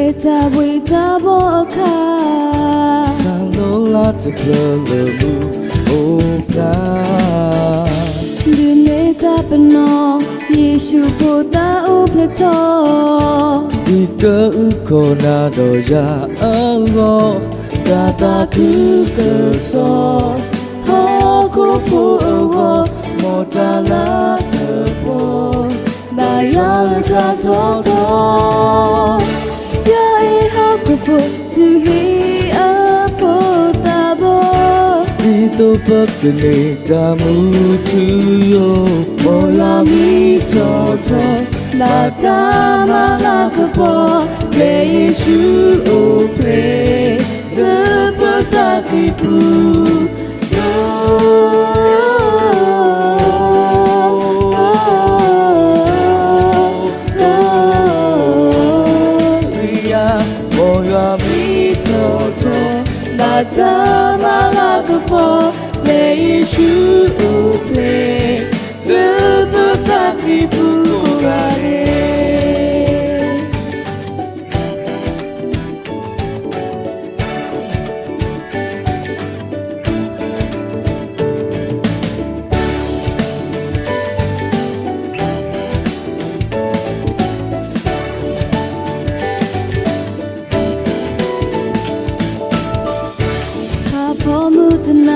တၢ်ဘှံးတၢ်ဘှီအခါ, ဆၣ်လီၤလၢတဖျၢၣ်လၢမူအိၣ်ဖျါ, ဒုးနဲၣ်တၢ်ပနီၣ်, ယ့ၣ်ၡူးဖိသၣ်အိၣ်ဖျဲၣ်ထီၣ်, ဒ်ကအုၣ်ကီၤနၤဒီးယၤအဂီၢ်, တၢ်သးခုကစီၣ်, ဟီၣ်ခိၣ်ဖိအဂီၢ်, မ်တၢ်လၤကပီၤ ဘၣ်ယွၤလၢတၢ်ထီထီ, ယွၤအံၤဟီၣ်ခိၣ်ဖိ တုၤဟံးအဖိသၣ်ဘီ, ဒ်သိးပကန့ၢ်တၢ်မူထူယိာ်, မ်ယွၤမံထီၣ်ထီ, ဘၣ်တၢ်မၤလၤကပီၤ, ဖဲယ့ၣ်ၡူးအိၣ်ဖျဲၣ် လၢပသးကံၢ်ပူၤ, ယၤ, မ်ယွၤမံထီၣ်ထီ, ဘၣ်တၢ်မၤလၤကပီၤ, ဖဲယ့ၣ်ၡူးအိၣ်ဖျဲၣ် လၢပသးကံၢ်ပူၤကိးဂၤဒဲး. ဖးဖီမုၢ်တနၤ,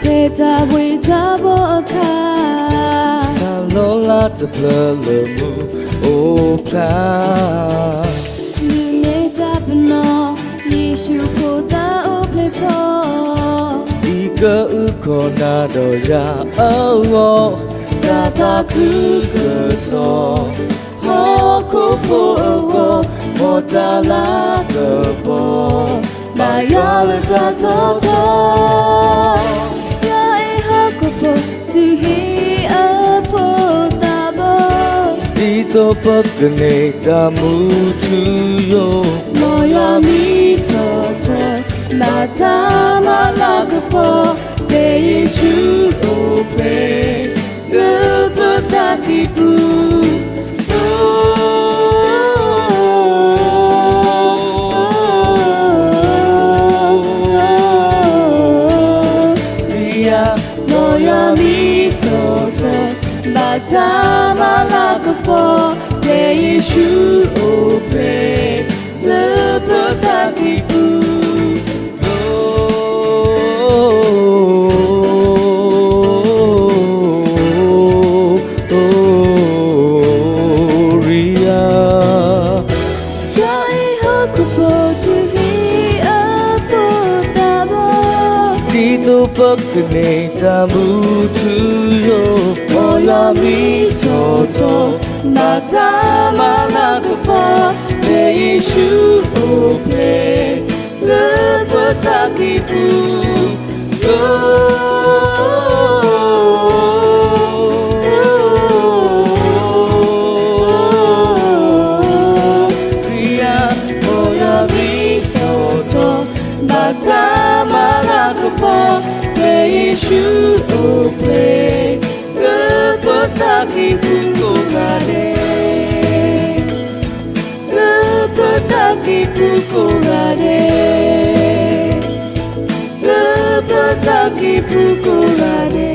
ဖဲတၢ်ဘှံးတၢ်ဘှီအခါ, ဆၣ်လီၤလၢတဖျၢၣ်လၢမူအိၣ်ဖျါ, ဒုးနဲၣ်တၢ်ပနီၣ်, ယ့ၣ်ၡူးဖိသၣ်အိၣ်ဖျဲၣ်ထီၣ်, ဒ်ကအုၣ်ကီၤနၤဒီးယၤအဂီၢ်, တၢ်သးခုကစီၣ်, ဟီၣ်ခိၣ်ဖိအဂီၢ်, မ်တၢ်လၤကပီၤ, ဘၣ်ယွၤလၢတၢ်ထီထီ, ယွၤအံၤဟီၣ်ခိၣ်ဖိ တုၤဟံးအဖိသၣ်ဘီ, ဒ်သိးပကန့ၢ်တၢ်မူထူယိာ်, မ်ယွၤမံထီၣ်ထီ, ဘၣ်တၢ်မၤလၤကပီၤ, ဖဲယ့ၣ်ၡူးအိၣ်ဖျဲၣ် လၢပသးကံၢ်ပူၤ, ယၤ, မ်ယွၤမံထီၣ်ထီ, ဘၣ်တၢ်မၤလၤကပီၤ, ဖဲယ့ၣ်ၡူးအိၣ်ဖျဲၣ် လၢပသးကံၢ်ပူၤ ယၤ, ယွၤအံၤဟီၣ်ခိၣ်ဖိ တုၤဟံးအဖိသၣ်ဘီ, ဒ်သိးပကန့ၢ်တၢ်မူထူယိာ်, မ်ယွၤမံထီၣ်ထီ, ဘၣ်တၢ်မၤလၤကပီၤ, ဖဲယ့ၣ်ၡူးအိၣ်ဖျဲၣ် လၢပသးကံၢ်ပူၤ ယၤ, မ်ယွၤမံထီၣ်ထီ, ဘၣ်တၢ်မၤလၤကပီၤ, ဖဲယ့ၣ်ၡူးအိၣ်ဖျဲၣ် လၢပသးကံၢ်ပူၤကိးဂၤဒဲး, လၢပသးကံၢ်ပူၤကိးဂၤဒဲး, လၢပသးကံၢ်ပူၤကိးဂၤဒဲး.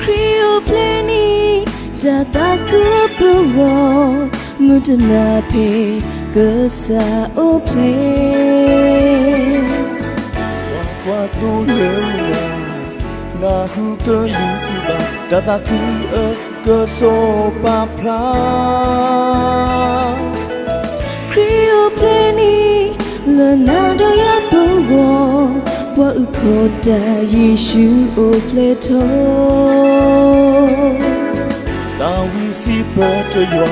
ခရံာ်အိၣ်ဖျဲၣ်န့ၣ် တၢ်သးခုလၢပဂီၢ်, မုၢ်တနၤဖဲကစၢ်အိၣ်ဖျဲၣ် ကွၢ်ကွၢ်သိလၢနၤ, နၢ်ဟူကနုာ်စံးဘၣ်, တၢ်သးခုအကစီၣ်ပာ်ဖျါ. ခရံာ်အိၣ်ဖျဲၣ်န့ၣ် လၢနၤဒီးယၤပဂီၢ်, ပှၤအုၣ်ကီၤတၢ်ယ့ၣ်ၡူးအိၣ်ဖျဲၣ်ထီၣ်. သးဝံၣ်စံးပတြၢၤယွၤ,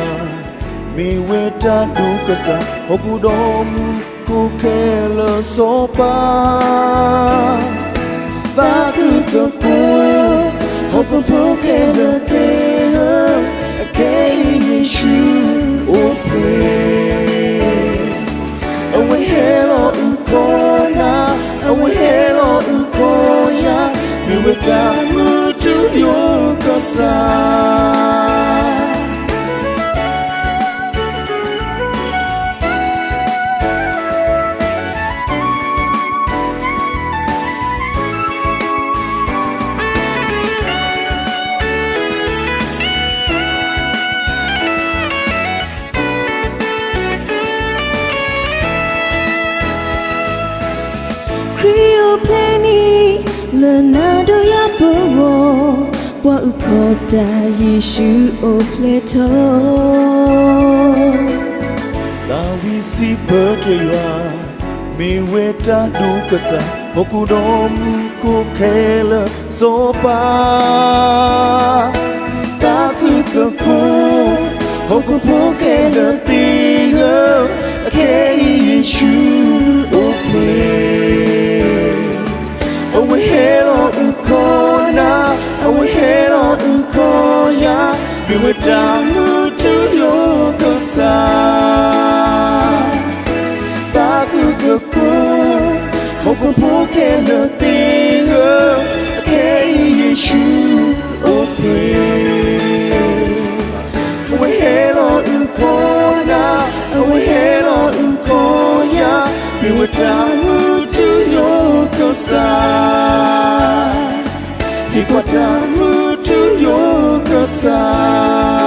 မ့ၢ်ဝဲတၢ်ဒိၣ်ကစၢ်, ဟီၣ်ခိၣ်ဒီးမူခိၣ်ခဲလၢာ်စီၤပၤ သးခုကပှဲၤ, ဟီၣ်ခိၣ်ဖိခဲလၢာ်သ့ၣ်ဧၢ, အခဲအံၤယ့ၣ်ၡူးအိၣ်ဖျဲၣ်. တၢ်မူထူယိာ်ကစၢ် ခရံာ်အိၣ်ဖျဲၣ်န့ၣ် လၢနၤဒီးယၤပဂီၢ်, ပှၤအုၣ်ကီၤတၢ်ယ့ၣ်ၡူးအိၣ်ဖျဲၣ်ထီၣ်. တၢ်ဝံစံးဘျုးက့ၤယွၤ, မ့ၢ်ဝဲတၢ်ဒိၣ်ကစၢ်, ဟီၣ်ခိၣ်ဒီးမူခိၣ်ခဲလၢာ်စီၤပၤ သးခုသကိး, ဟီၣ်ခိၣ်ဖိခဲလၢာ်သ့ၣ်ဧၢ, အခဲအံၤယ့ၣ်ၡူးအိၣ်ဖျဲၣ်, အဝဲဟဲလီၤအုၣ်ကီၤနၤ, အဝဲဟဲလီၤအုၣ်ကီၤယၤ, မ့ၢ်ဝဲတၢ်မူထူယိာ်ကစၢ် သးခုသကိး, ဟီၣ်ခိၣ်ဖိခဲလၢာ်သ့ၣ်ဧၢ, အခဲအံၤယ့ၣ်ၡူးအိၣ်ဖျဲၣ်, အဝဲဟဲလီၤအုၣ်ကီၤနၤ, အဝဲဟဲလီၤအုၣ်ကီၤယၤ, မ့ၢ်ဝဲတၢ်မူထူယိာ်ကစၢ် မ့ၢ်ပှၤတၢ်မူထူယိာ်ကစၢ်.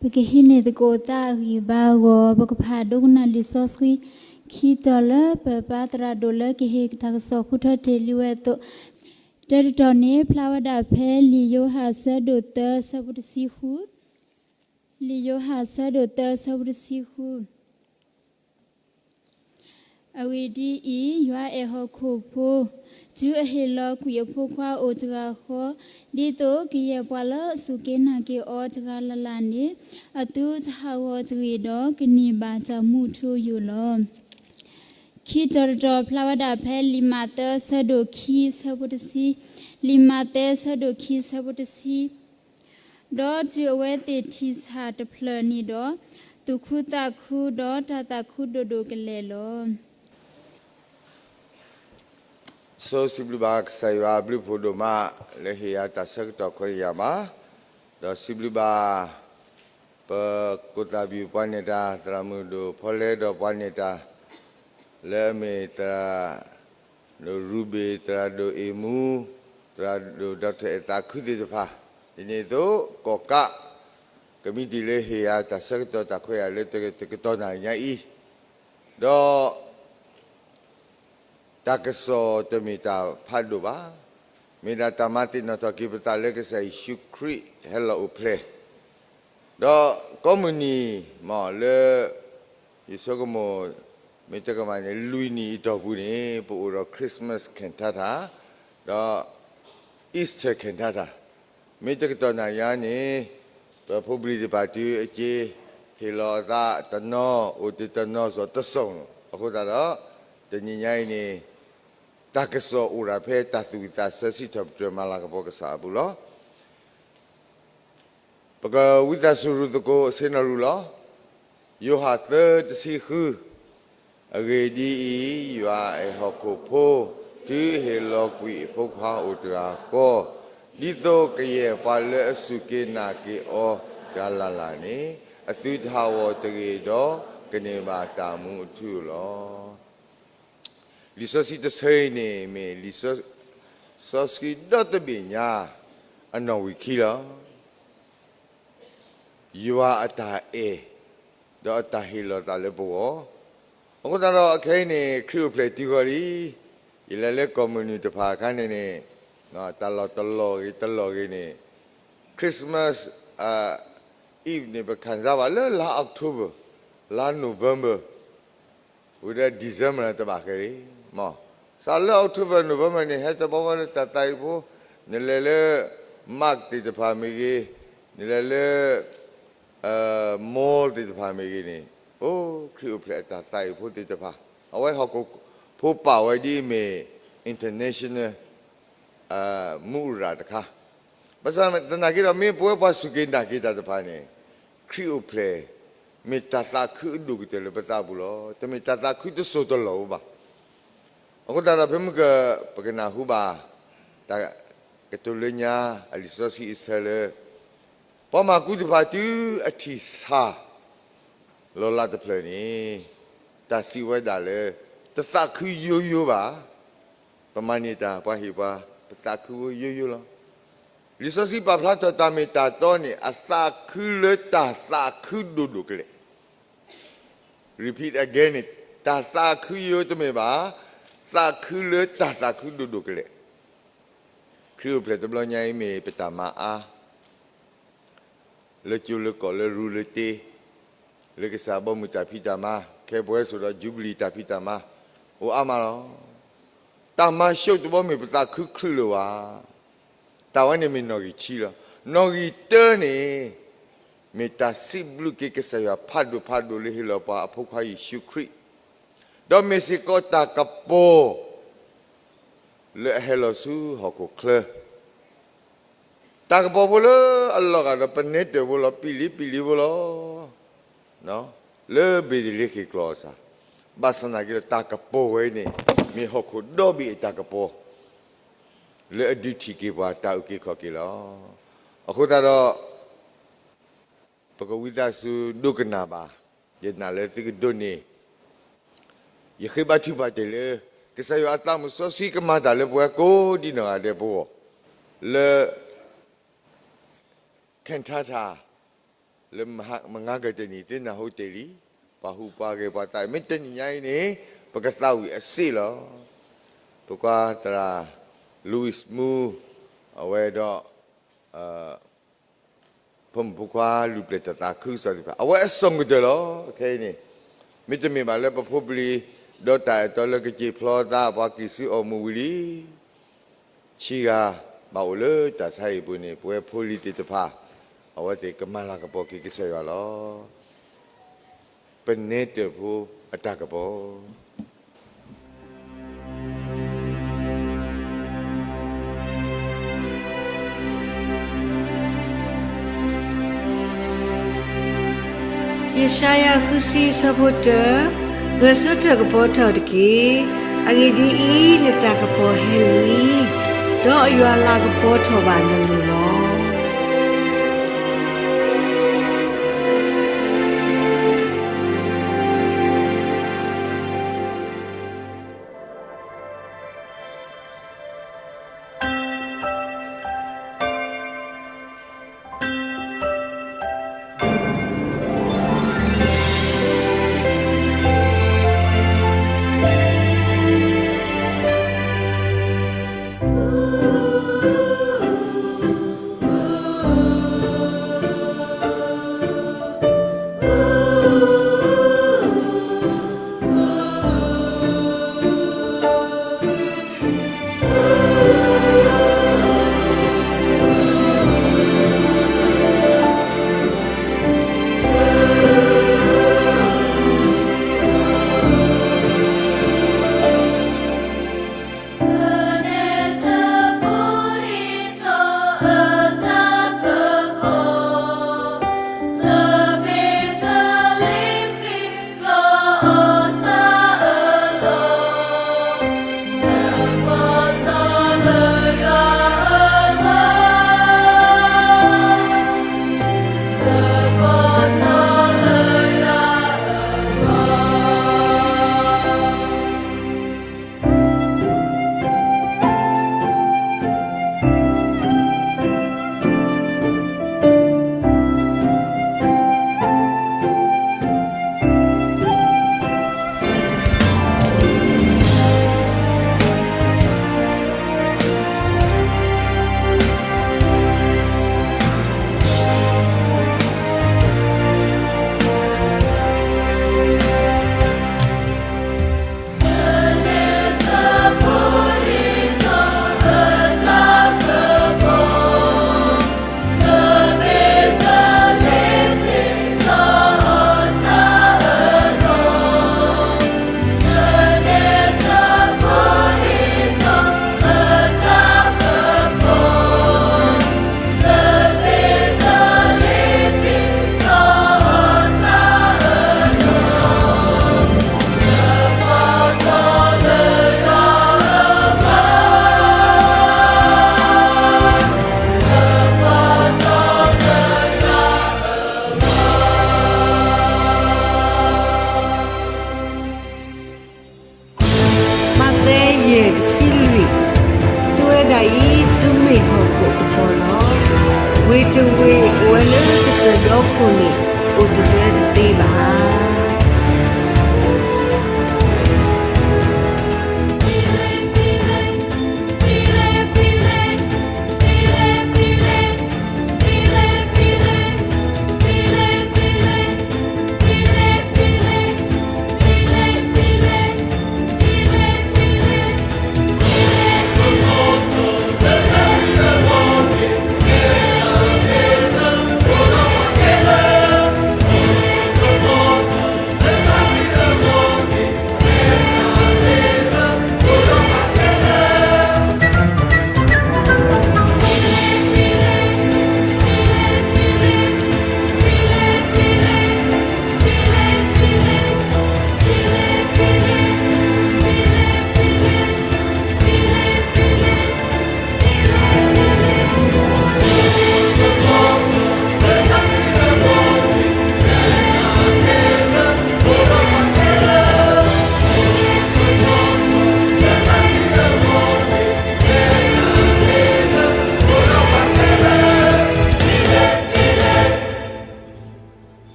ပကဟံးန့ၢ်သကိးသးအဂံၢ်ဘါအဂီၢ်, ပကဖးဒိကနၣ်လံာ်စီဆှံ ခံတီၤလၢပပၢ်သရၣ်ဒိၣ်လၢကဟ့ၣ်တၢ်ကစီၣ်ဃုထၢတ့ၢ်လံဝဲအသိး, တၢတတီၤန့ၣ် ဖျါဝဲဒၣ်ဖဲလံာ်ယိၤဟၣ်အဆၢဒိၣ်သၢဆၢဖိတဆံဃု, လံာ်ယိၤဟၣ်အဆၢဒိၣ်သၢဆၢဖိတဆံဃု အဂ့ၢ်ဒ်အံၤ, ယွၤအဲၣ်ဟီၣ်ခိၣ်ဖိ, တုၤအဟ့ၣ်လီၤကွံာ်အဖိခွါအိၣ်တဂၤဃီ, ဒ်သိးကယဲၢ်ပှၤလၢအစူၢ်က့ၤနာ်က့ၤအီၤတဂၤလၢ်လၢ်န့ၣ်, အသုတဟးဂီၤတဂ့ၤဒီး ကန့ၢ်ဘၣ်တၢ်မူထူယိာ်လီၤ. ခံတီၤတတီၤဖျါဝဲဒၣ်ဖဲလံာ်မးသဲဆၢဒိၣ်ခံဆၢဖိတဆံ, လံာ်မးသဲဆၢဒိၣ်ခံဆၢဖိတဆံ ဒီးတုၤအဝဲသ့ၣ်ထံၣ်ဆၣ်တဖျၢၣ်န့ၣ်ဒီး, သူၣ်ခုသးခုဒီးတၢ်သးခုဒိၣ်ဒိၣ်ကလဲာ်လီၤ. စီၤစံးဘျုးဘၣ်ကစၢ်ယွၤအဘျုးဖးဒိၣ်မး လၢဟ့ၣ်ယၤတၢ်ဆၢကတီၢ်ခွဲးယာ်ဘၣ်, ဒီးစံးဘျုးဘၣ် ပကိၣ်သၣ်ဘံၣ်ပှၤနဲၣ်တၢ် သရၣ်မုၣ်ဒိၣ်ဖီလဲဒီးပှၤနဲၣ်တၢ် လၢအမ့ၢ်သရၣ် ဒိၣ်ရူဘ့ၣ် သရၣ်ဒိၣ်အ့ၣ်မူ သရၣ်ဒိၣ်ဒီးထၢၣ်အဲၣ်သးခုသ့ၣ်တဖၣ်, ဒ်န့ၣ်အသိး ကီၣ်ကး ကမံးတံာ်လၢဟ့ၣ်ယၤတၢ်ဆၢကတီၢ်တၢ်ခွဲးယာ်လၢတကတီၢ်နၣ်ရံၣ်ညါအံၤ, ဒီး တၢ်ကစီၣ်တမ့ၢ်တၢ်ဖးဒိၣ်ဘၣ်, မ့ၢ်ဒၣ်တၢ်မၤသ့ၣ်နီၣ်ထီၣ်က့ၤပသးလၢကစၢ်ယ့ၣ်ၡူးခရံာ်ဟဲလီၤအိၣ်ဖျဲၣ်, ဒီးကိးမုၢ်နံၤ မ်လၢ ယဆိကမိၣ် မ့ၢ်တကမၣ်န့ၣ် လွံၢ်နံၣ်အတီၢ်ပူၤန့ၣ် ပအိၣ်ဒီး Christmas cantata ဒီး Easter cantata, မ့ၢ်တကတီၢ်နၣ်ရံၣ်ညါန့ၣ် ပဖိပလံၤတဖၣ်တုၤအက့ၤ ဟ့ၣ်လီၤအသးတနီၤ အိၣ်တ့ၢ်တနီၤစီၤတစိၢ်လီၤ. အဃိသတးဒီး တနံၤညါအံၤန့ၣ် တၢ်ကစီၣ်အိၣ်ဒၣ်ဖဲတၢ်သူၣ်ဝံၣ်သးဆၢစံးထီၣ်ပတြၢၤမၤလၤကပီၤကစၢ်အပူၤလီၤ. ပကဝံသးစူၤရူၢ်သကိးဆ့ၣ်နီၤရူၢ်လီၤ. ယိၤဟၣ်သၢတဆံဃု, အဂ့ၢ်ဒ်အံၤ, ယွၤအဲၣ်ဟီၣ်ခိၣ်ဖိ, တုၤဟ့ၣ်လီၤကွံာ်အဖိခွါအိၣ်တဂၤဃီ, ဒ်သိးကယဲၢ်ပှၤလၢအစူၢ်က့ၤနာ်က့ၤအီၤတဂၤလၢ်လၢ်န့ၣ်, အသုတဟးဂီၤတဂ့ၤဒီး ကန့ၢ်ဘၣ်တၢ်မူအထူအယိာ်လီၤ. လံာ်စီဆှံတဆၢအံၤန့ၣ် မ့ၢ်လံာ်စီဆှံဒီတဘ့ၣ်ညါ အနီၣ်ဝံာ်ခံလီၤ. ယွၤအတၢ်အဲၣ် ဒီးအတၢ်ဟ့ၣ်လီၤသးလၢပဂီၢ်, အဃိသတးဒီး အခဲအံၤန့ၣ် ခရံာ်အိၣ်ဖျဲၣ်တုၤဃီၤလံ. ယလဲၤလၢကီၢ်မုၢ်နုာ်တဖၣ်အခါန့ၣ်န့ၣ် တၢ်လီၢ်တလီၢ်ဂ့ၤတလီၢ်ဂ့ၤန့ၣ် Christmas Eve န့ၣ် ပခၣ်စၢ်ဘၣ်လၢလါ October, လါ November ဝံၤဒီး December တဘၣ်ဃဲလံ. စးလၢ October November န့ၣ် ဟဲတဘျီဘျီလၢတၢ်သးအုးဖိ, နလဲၤလၢ Mark သ့ၣ်တဖၣ်မ့ၢ်ဂ့ၤ, နလဲၤလၢ mall သ့ၣ်တဖၣ်မ့ၢ်ဂ့ၤန့ၣ်, အိၣ် ခရံာ်အိၣ်ဖျဲၣ်အတၢ်သးအုးဖိသ့ၣ်တဖၣ်, အဝဲဟီၣ်ခိၣ်ဖိပာ်ဝဲဒ်အမ့ၢ် international မူးရၤတခါ. ဘၣ်ဆၣ်သနာ်က့ဒီး မ့ၢ်ပဝဲပှၤစူၢ်က့ၤနာ်က့ၤတၢ်တဖၣ်န့ၣ် ခရံာ်အိၣ်ဖျဲၣ် မ့ၢ်တၢ်သးခုအဒိၣ်ကတၢၢ်လၢပသးပူၤလီၤ. တမ့ၢ်တၢ်သးခုတစိၢ်တလီၢ်ဧိၤဘၣ်. အဃိသတးဒီး ဖဲမုၢ်က ပကနၢ်ဟူဘၣ် တၢ်ကတိၤလၢညါ အလံာ်စီဆှံအဆၢလၢ ပှၤမၢကူတဖၣ်တုၤအထံၣ်ဆၣ် လီၤလးတဖျၢၣ်န့ၣ် တၢ်စံးဝဲဒၣ်လၢ တသးခုယိယိဘၣ်. ပမၤန့ၢ်တၢ်ပှၤဟ့ၣ်ပှၤ ပသးခုယိယိလီၤ. လံာ်စီဆှံပာ်ဖျါထီၣ်တၢ်မ့ၢ်တၢ်တီန့ၣ် အသးခုလၢတၢ်သးခုဒိၣ်ဒိၣ်ကလဲာ်. Repeat again န့ၣ် တၢ်သးခုယိယိတမ့ၢ်ဘၣ်, သးခုလၢတၢ်သးခုဒိၣ်ဒိၣ်ကလဲာ်. ခရံာ်အိၣ်ဖျဲၣ်တဘျီညါအံၤမ့ၢ်ပတၢ်မၤအါ လၢကၠိလၢကီၢ်လၢရူလၢတ့, လၢကစၢ်ဘီမုၢ်တၢ်ဖံးတၢ်မၤ, ခဲပဝဲဆိးဒီးယူဘလံၤတၢ်ဖံးတၢ်မၤ, အိၣ်အါမးလီၤ. တၢ်မၤရှုံးတဘီမ့ၢ်ပသးခုချုးလၢၤဘၣ်. တၢ်ဝဲန့ၣ်မ့ၢ်နီၣ်ဂံၢ်ဆံလီၤ. နီၣ်ဂံၢ်တၢန့ၣ် မ့ၢ်တၢ်စံးဘျုးက့ၤကစၢ်ယွၤဖးဒိၣ်ဖးဒိၣ်လၢဟ့ၣ်လီၤပှၤအဖိခွါယ့ၣ်ၡူးခရံာ်, ဒီးမ့ၢ်စ့ၢ်ကီးတၢ်ကပီၤ လၢအဟဲလီၤဆူဟီၣ်ခိၣ်ချၢ တၢ်ကပီၤဖိလၢအလီၤဂာ်ဒီးပနဲတၢၢ်ဖိလီၤ, ပံာ်လံပံာ်လံဖိလီၤ, လၢဘ့းလ့ဟ့ၣ်ကျီၢ်အီၤစ့ၢ်, ဘၣ်ဆၣ်သနာ်က့ဒီး တၢ်ကပီၤဝဲအံၤန့ၣ် မ့ၢ်ဟီၣ်ခိၣ်ဒီဘ့ၣ်အတၢ်ကပီၤ လၢအဒုးထံၣ်က့ၤပှၤတၢ်အုၣ်က့ၤခီၣ်က့ၤလီၤ. အဃိသတးဒီး ပကဝံသးစူၤဒိကနၣ်ဘၣ်, ယနာ်လၢသုကဒိးန့ၢ် ယဃ့ဘါထုကဖၣ်တ့ၢ်လၢ ကစၢ်ယွၤအသးမုၢ်စီဆှံကမၤတၢ်လၢပဝဲကိးဒံနီၢ်ဂၤဒဲးပဂီၢ်, လၢ Canada လၢမဟါမငါကတၢၢ်နံၣ် သုနၢ်ဟူတ့ၢ်လံ, ပှၤဟူးပှၤဂဲၤပှၤသး, မ့ၢ်တနံၤညါအံၤန့ၣ် ပကသးဝံၣ်အစ့လီၤ. ပကွၢ်သရၣ် Louis Moo အဝဲဒီး ဖိမုၣ်ဖိခွါလုၢ်ပျဲၢ်တၢ်သးခုကစီၣ်သ့ၣ်တဖၣ် အဝဲအစိာ်ကတၢၢ်လီၤ. ခဲအံၤန့ၣ် မ့တမ့ၢ်ဘၣ်လၢပဖိပလံၤ ဒီးတၢ်အဲၣ်တီလၢကစ့ၢ်ဖျီသး ပှၤက့ၤဆူအီၣ်မူးဝံၤလံ ဆံးဂၤဘၣ်အိၣ်လၢတၢ်ဆါဟံၣ်ပူၤန့ၣ် ပဝဲဖိလံၤသ့ၣ်တဖၣ် အဝဲသ့ၣ်ကမၤလၤကပီၤက့ၤကစၢ်ယွၤလီၤ. ပနဲတၢၢ်ဖိအတၢ်ကပီၤ. ယၡါယၤဃုဆံအဆၢဖိတၢ, ဂဲၤဆၢထၢၣ်ကပီၤထီၣ်တက့ၢ်. အဂ့ၢ်ဒ်အံၤ, နတၢ်ကပီၤဟဲလံ, ဒီးယွၤလၤကပီၤထီၣ်ဘၣ်နလိၤလီၤ. ယဲၢ်တဆံလွံၢ်, သုဝဲဒၣ်အံၤ သုမ့ၢ်ဟီၣ်ခိၣ်အကပီၤလီၤ. ဝ့ၢ်တဝ့ၢ်အိၣ်ဝဲလၢကစၢၢ်ဒီခိၣ်န့ၣ် အိၣ်တဒၢတသ့ဘၣ်.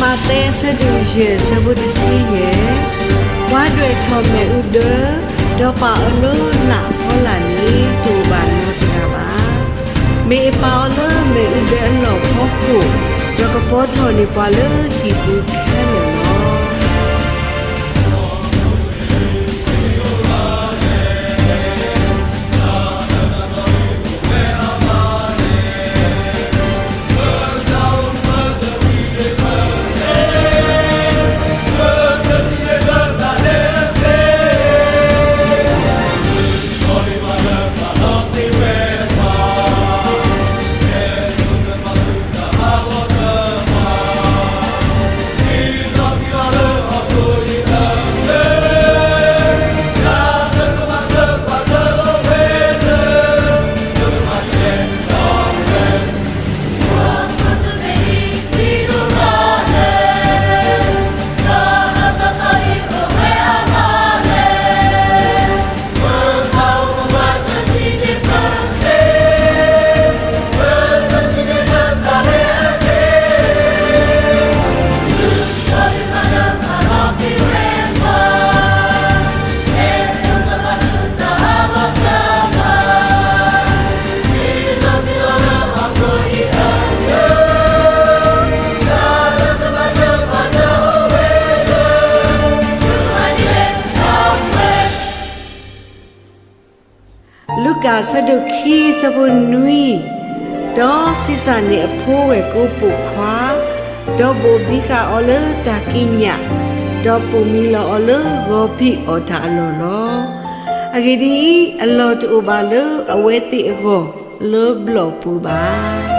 မးသဲ အဆၢဒိၣ်ယဲၢ် အဆၢဖိတဆံယဲၢ်, ပှၤဒွဲၣ်ထီၣ်မ့ၣ်အူဒၢ, ဒီးပာ်အီၤလၢနးအဖီလာ်န့ၣ် တအိၣ်ဘၣ်နီတဂၤဘၣ်. မ့ၢ်အပာ်အီၤလၢမ့ၣ်အူဘဲအလီၢ်ဖီခိၣ်, ဒီးကပီၤထီၣ်န့ၢ်ပှၤလၢဟံၣ်ပူၤခဲလၢာ်လီၤ. လူၤကၣ် အဆၢဒိၣ်ခံ အဆၢဖိနွံ, ဒီးဆံးစၢ်န့ၢ်အဖိဝဲၢ်ကိပိာ်ခွါ, ဒီးဘိၣ်ဘံဃာ်အီၤလၢတၢ်ကံးညာ်, ဒီးပိာ်မံၤလီၤအီၤလၢဂီၤဖံးအီၣ်တၢ်အလီၢ်လီၤ. အဂ့ၢ်ဒ်အံၤ, အလီၢ်တအိၣ်ဘၣ်လၢအဝဲသ့ၣ်အဂီၢ်လၢဘျီၣ်ပူၤဘၣ်.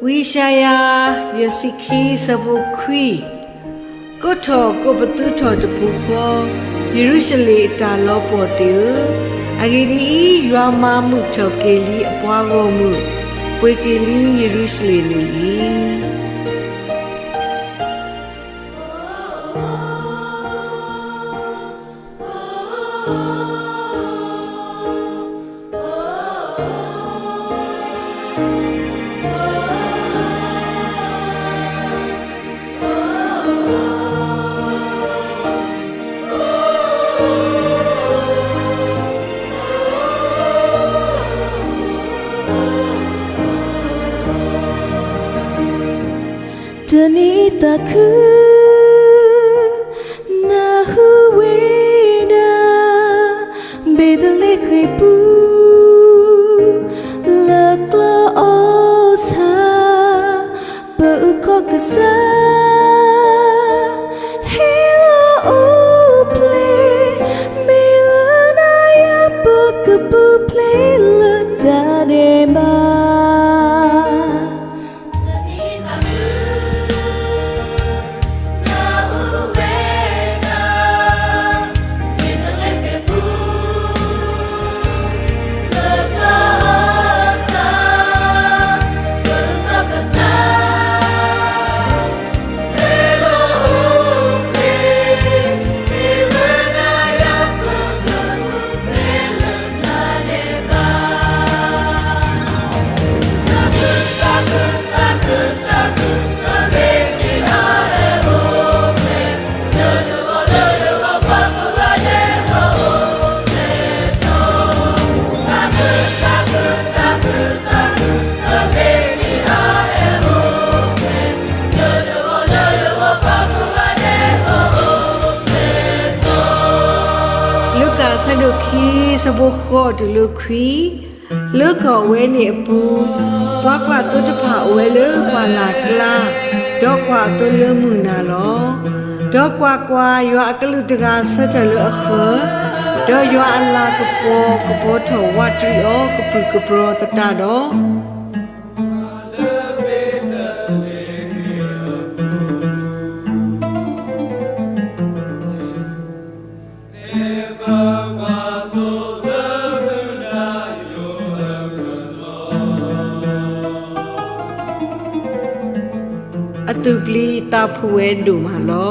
ဝံယၡါယၤ ယဲၢ်ဆံခံ အဆၢဖိခွံ, ကိးထီၣ်ကိးပသူထီၣ်တပူၤဃီ, ယရူၤၡလ့ၣ်အတၢ်လီၤပှီၢ်သ့ၣ်ဧၢ, အဂ့ၢ်ဒ်အံၤ, ယွၤမၤမုာ်ထီၣ်က့ၤလံအပှၤဂီၢ်မုၢ်, ပှ့ၤက့ၤလံယရူၤၡလ့ၣ်န့ၣ်လံ. တနံၤအံၤသးခု နၢ်ဟူဝဲဒၣ် ဘ့းသလ့ဃ့ၢ်ပူၤ လၢကျီအီၣ်ဆၣ် ပအုၣ်ကီၢ်ကစၢ် ဟ့ၣ်လီၤအိၣ်ဖျဲၣ် မ့ၢ်လၢနၤယၤ ပကပူၤဖျဲးလၢတၢ်ဒဲးဘး လူၤကၣ်အဆၢဒိၣ်ခံ အဆၢဖိဃိးတုၤလၢခွံ, လၢကီၢ်ဝဲန့ၣ်အပူၤ, ပှၤကွၢ်သိတဖၣ်အိၣ်ဝဲလၢပှၢ်လၢ်ကျါ, ဒီးကွၢ်အသိလၢမုၢ်နၤလီၤ. ဒီးကွၢ်ကွၢ်, ယွၤအကလူးတဂၤဆၢထၢၣ်လၢအဃၢၤ, ဒီးယွၤအလၤကပီၤ ကပီၤထီၣ်ဝးတရံးအီၤ ကပြုၢ်ကပြီၤသတးဒီး အသူၣ်ပျံၤသးဖုးဝဲဒိၣ်မးလီၤ.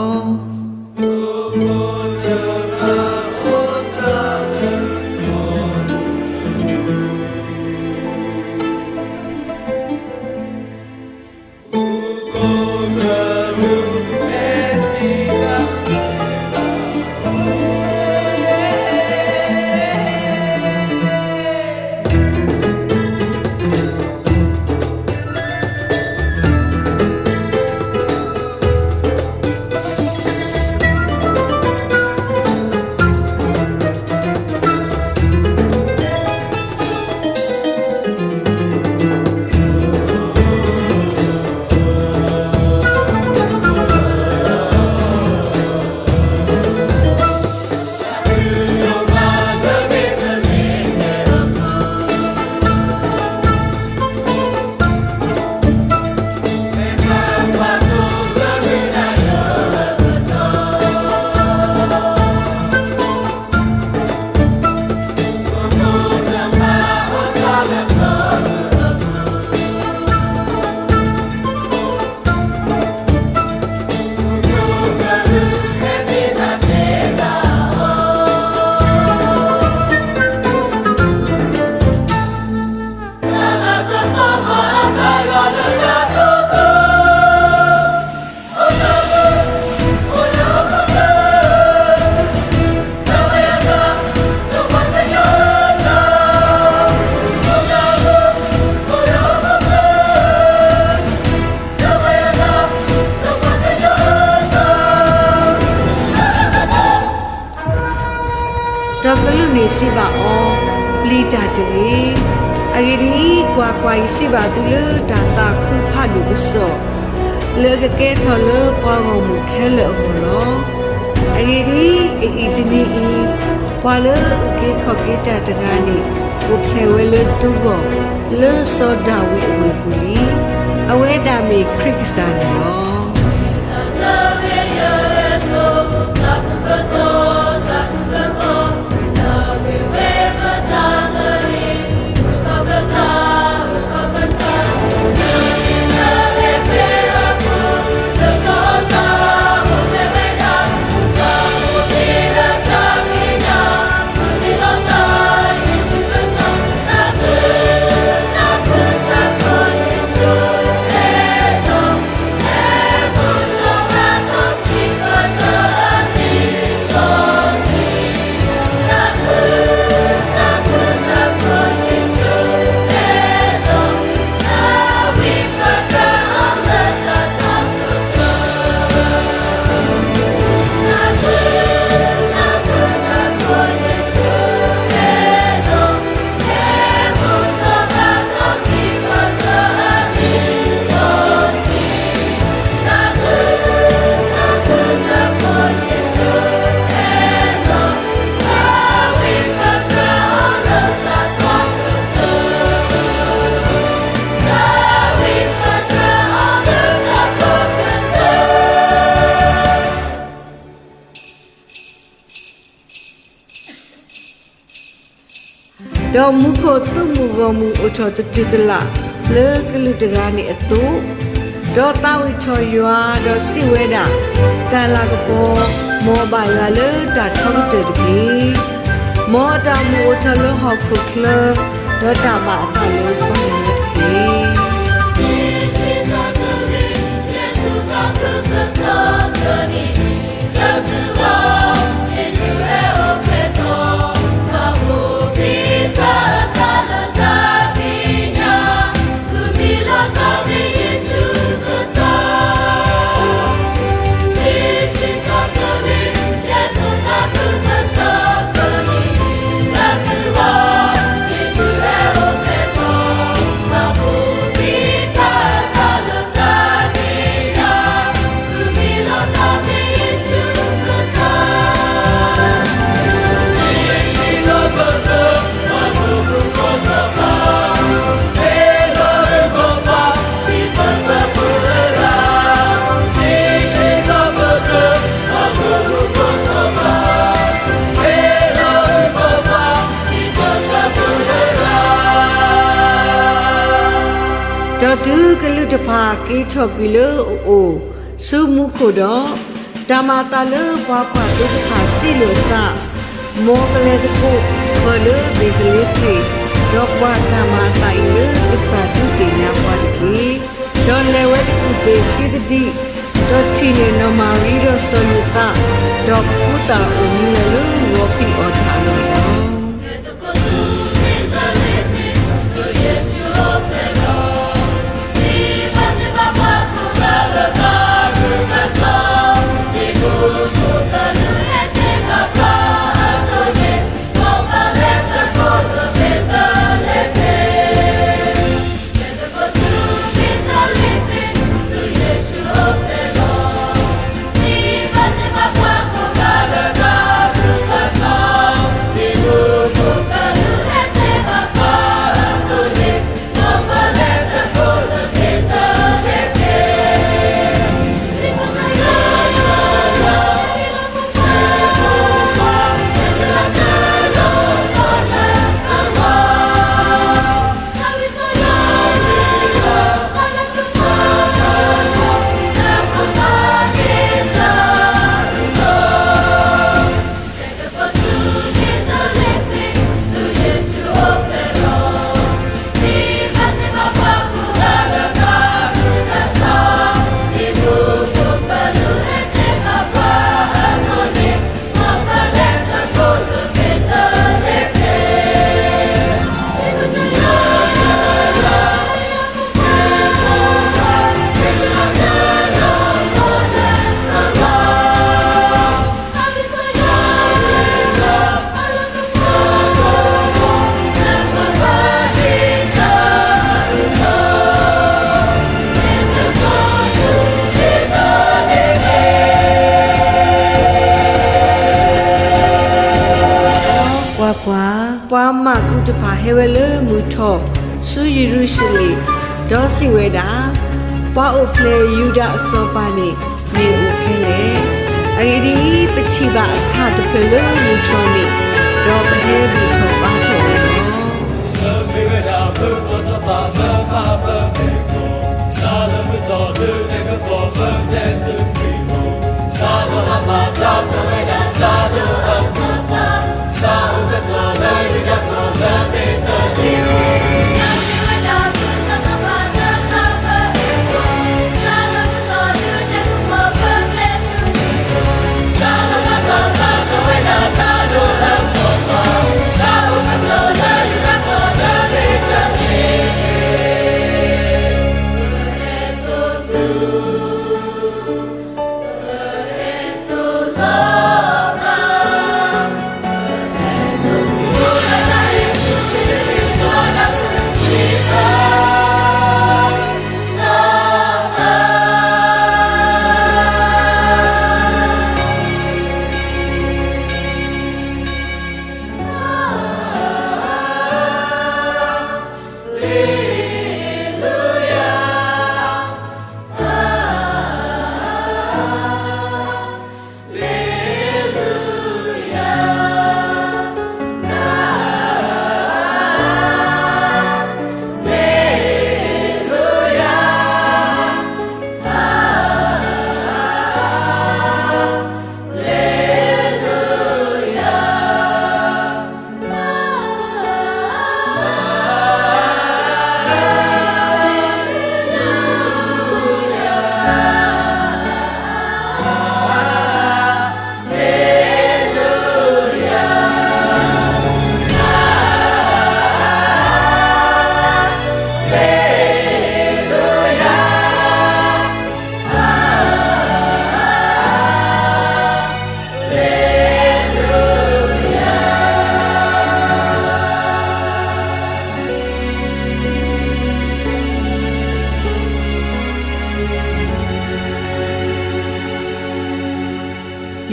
ဒီးကလူးန့ၣ်စံးဘၣ်အီၤ, ပျံၤတၢ်တဂ့ၤ. အဂ့ၢ်ဒ်အံၤ, ကွၢ်ကွၢ်, ယစံးဘၣ်သုလၢတၢ်သးခုဖးဒိၣ်ကစီၣ် လၢအကကဲထီၣ်လၢပှၤဂီၢ်မုၢ်ခဲလၢာ်အဂီၢ်လီၤ. အဂ့ၢ်ဒ်အံၤ, အအံၤတနံၤအံၤ, ပှၤလၢအအုၣ်က့ၤခီၣ်က့ၤတၢ်တဂၤန့ၣ် အိၣ်ဖျဲၣ်ဝဲလၢသုဂီၢ်, လၢစီၤဒၤဝံးအဝ့ၢ်ပူၤလံ. အဝဲဒၣ်မ့ၢ်ခရံာ်ကစၢ်န့ၣ်လီၤ. ဒီးမူခိၣ်သုးမုၢ်ဂီၢ်မုၢ်အိၣ်ထီၣ်သတူၢ်ကလာ်လၢကလုာ်တဂၤန့ၣ်အသိး, ဒီးသးဝံၣ်ထီၣ်ယွၤ, ဒီးစံးဝဲဒၣ်, တၢ်လၤကပီၤ, မ်ဘၣ်ယွၤလၢတၢ်ထီကတၢၢ်တက့ၢ်. မ်အတၢ်မူအိၣ်ထီၣ်လၢဟီၣ်ခိၣ်ချၢ, ဒီးတၢ်ဘၣ်အသးလၢပှၤကညီတက့ၢ်. ဒီးတုၤကလုာ်တဖၣ်က့ၤထီၣ်ကွံာ်လၢအအိၣ်ဆူမူခိၣ်ဒီး, တၢ်မၤအသးလၢပှၤကွၢ်သိတဖၣ်စံးလိာ်အသး, မ်ကလဲၤသကိးပၢၢ်လၢဘ့းသလ့ဃ့ၣ်, ဒီးကွၢ်တၢ်မၤအသးအံၤလၢကစၢ်ဒုးသ့ၣ်ညါပှၤတက့ၢ်. ဒီးလဲၤဝဲတကူၣ်သ့ၣ်ချ့သဒံး, ဒီးထံၣ်န့ၢ်နီၢ်မၤရံဒီးစီၤယိၤသး, ဒီးကူသးအိၣ်မူလၢ်လၢဂီၤဖံးအီၣ်တၢ်အဂီၢ်လီၤ. ကွၢ်ကွၢ်, ပှၤမၢကူတဖၣ်ဟဲဝဲလၢမုၢ်ထီၣ်ဆူယရူၤၡလ့ၣ်, ဒီးစံးဝဲဒၣ်, ပှၤအိၣ်ဖျဲၣ်ယူဒၤအစီၤပၤန့ၣ် မ့ၢ်အိၣ်ဖဲလဲၣ်. အဂ့ၢ်ဒ်အံၤ, ပထံၣ်ဘၣ်အဆၣ်တဖျၢၣ်လၢမုၢ်ထီၣ်န့ၣ်, ဒီးပဟဲဘူၣ်ထီၣ်ဘါထီၣ်အီၤလီၤ.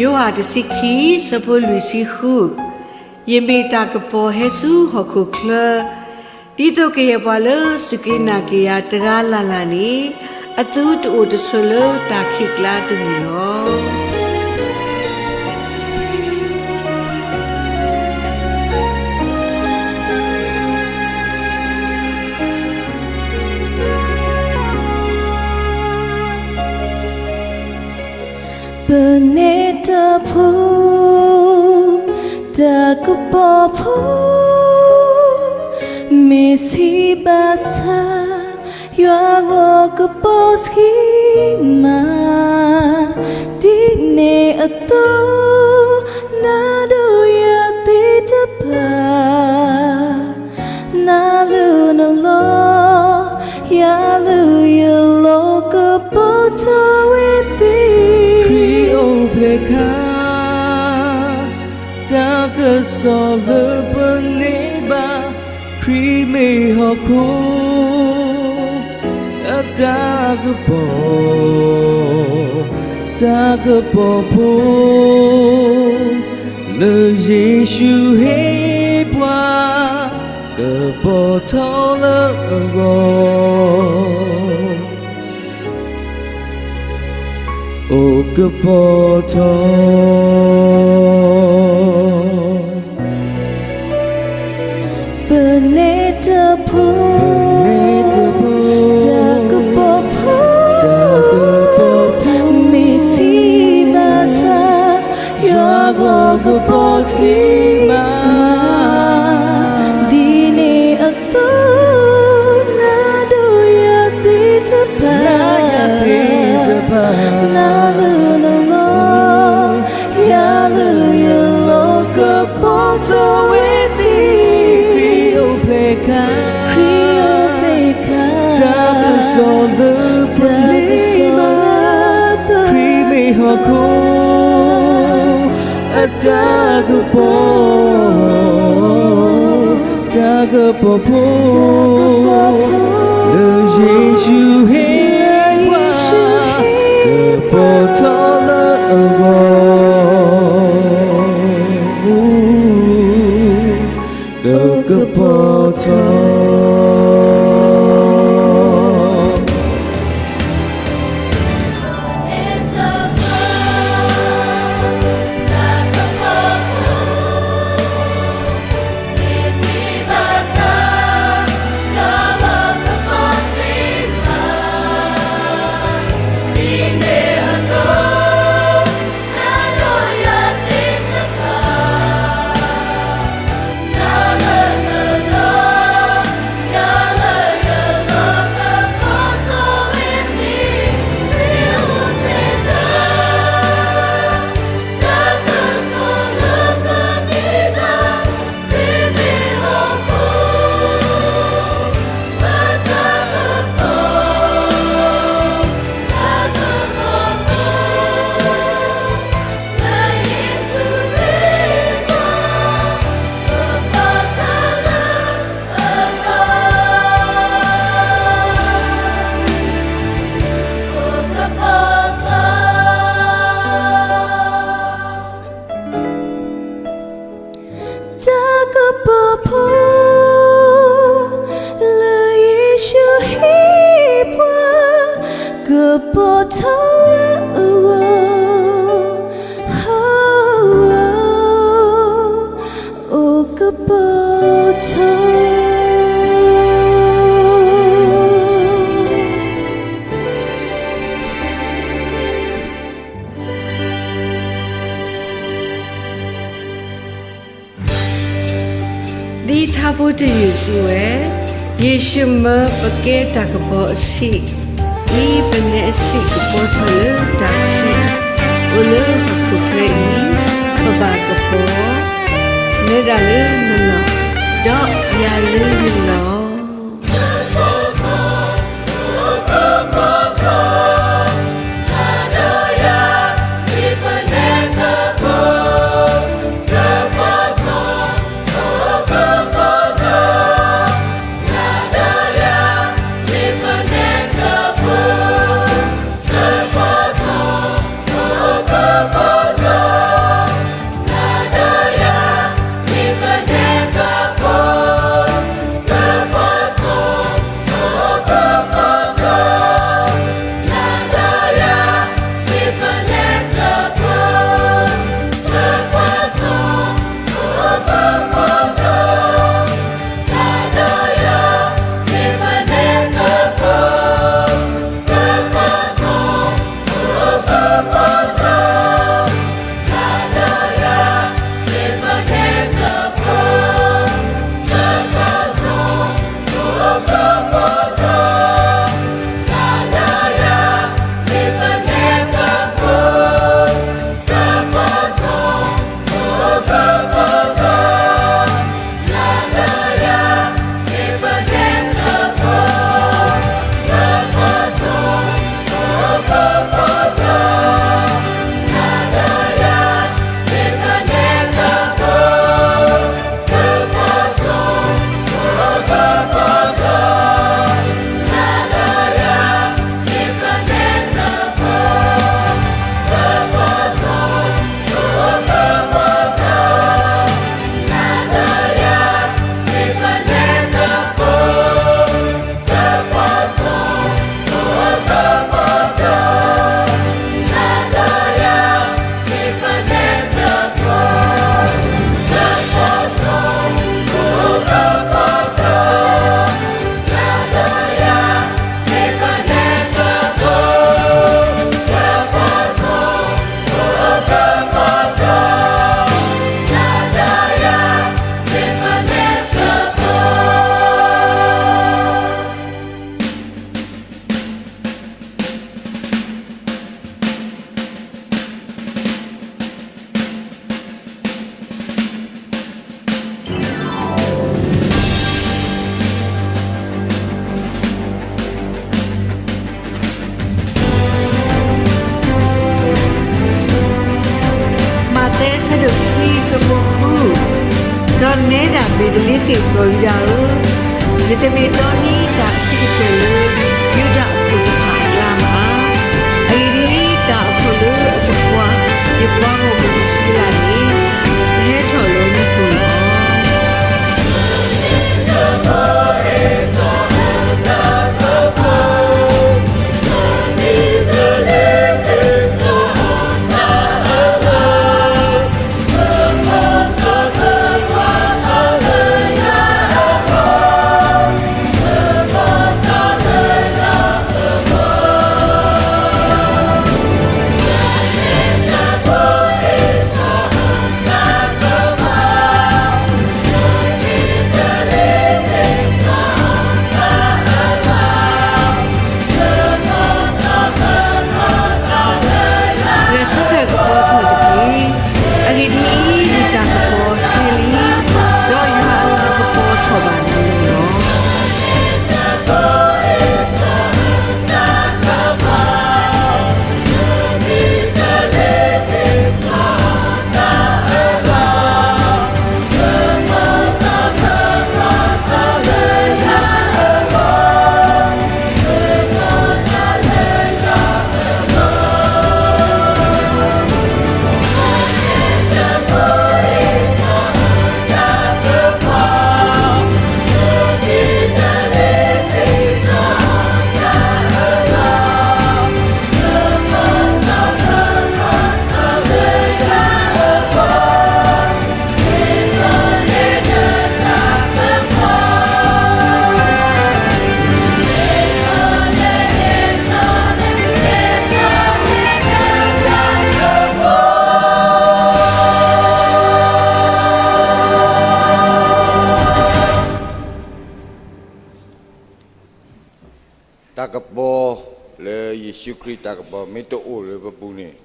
ယိၤဟၣ်တဆံခံ ဆၢဖိလွံၢ်ဆံဃု, ယမ့ၢ်တၢ်ကပီၤဟဲဆူဟီၣ်ခိၣ်ချၢ, ဒ်သိးကယဲၢ်ပှၤလၢစူၢ်က့ၤနာ်က့ၤယၤတဂၤလၢ်လၢ်န့ၣ်, အသုတအိၣ်တဆိးလၢတၢ်ခံးကျါတဂ့ၤလီၤ. ပနဲတၢ်ဖိ, တၢ်ကပီၤဖိ, မ့ၢ်ဆံးဘၣ်ဆၣ်, ယွၤဂီၢ်ကပီၤဆှံမး, ဒ်န့ၣ်အသိး, နၤဒီးယၤသ့တဖၣ် နၤလၢနလီၢ်, ယၤလၢယလီၢ် ကပီၤထီၣ်ဝဲသ့. ခရံာ်အိၣ်ဖျဲၣ်ခါ, တၢ်ကစီၣ်လၢပန့ၢ်ဘၣ်, ခရံာ်မ့ၢ်ဟီၣ်ခိၣ် အတၢ်ကပီၤ, တၢ်ကပီၤဖိ, လၢယ့ၣ်ၡူးဟ့ၣ်ပှၤ, ကပီၤထီၣ်လၢအဂီၢ်, အိၣ်ကပီၤထီၣ် ပနဲတၢ်ဖိ, တၢ်ကပီၤဖိ, မ့ၢ်ဆံးဘၣ်ဆၣ်, ယွၤဂီၢ်ကပီၤဆှံမး, ဒ်န့ၣ်အသိး, နၤဒီးယၤသ့တဖၣ်, နၤလၢနလီၢ်, ယၤလၢယလီၢ် ကပီၤထီၣ်ဝဲသ့. ခရံာ်အိၣ်ဖျဲၣ်ခါ, ခရံာ်အိၣ်ဖျဲၣ်ခါ, တၢ်ကစီၣ်လၢပန့ၢ်ဘၣ်, ခရံာ်မ့ၢ်ဟီၣ်ခိၣ် အတၢ်ကပီၤ, တၢ်ကပီၤဖိ, လၢယ့ၣ်ၡူးဟ့ၣ်ပှၤ, ကပီၤထီၣ်လၢအဂီၢ်, ကပီၤထီၣ် တၢ်ကပီၤဖိ, လၢယ့ၣ်ၡူးဟ့ၣ်ပှၤ, ကပီၤထီၣ်လၢအဂီၢ်, ဟီၣ်ဝီ အိၣ်ကပီၤထီၣ်. ဒ်ထါဖိတယုၢ်စံးဝဲ, ယ့ၣ်ၡူးမၢပကဲတၢ်ကပီၤအဆံး, ဒ်ပနဲအဆံးကပီၤထီၣ်လၢတၢ်ခံး, အိၣ်လၢဟီၣ်ခိၣ်ချၢအံၤ, ပဘၣ်ကပီၤ, နဲဒၣ်လၢနလီၢ်, ဒီးယၤလၢယလီၢ်. ဒီးနဲဒၣ်ဘ့းသလ့ဃ့ၣ်ကီၢ်ယူဒၤဧၢ, နတမ့ၢ်တီနံၤတၢ်အဆံးကတၢၢ်လၢ ယူဒၤအခိၣ်တဖၣ်အကျါဘၣ်. အဂ့ၢ်ဒ်အံၤ, တၢ်အခိၣ်လၢအကပှၤ ယပှၤဂီၢ်မုၢ်အဆံးအလၢ်န့ၣ် ကဟဲထီၣ်လၢနပူၤလီၤ. လဲၤဆၢထၢၣ်ကပီၤထီၣ်တက့ၢ်. အဂ့ၢ်ဒ်အံၤ, ယတၢ်ကပီၤဟဲလံ, ဒီးယွၤအလၤကပီၤထီၣ်ဘၣ်န့ၣ်လီၤ. တၢ်ကပီၤလၢယ့ၣ်ၡူးခရံာ်တၢ်ကပီၤ မ့ၢ်တအိၣ်လၢပပူၤန့ၣ်,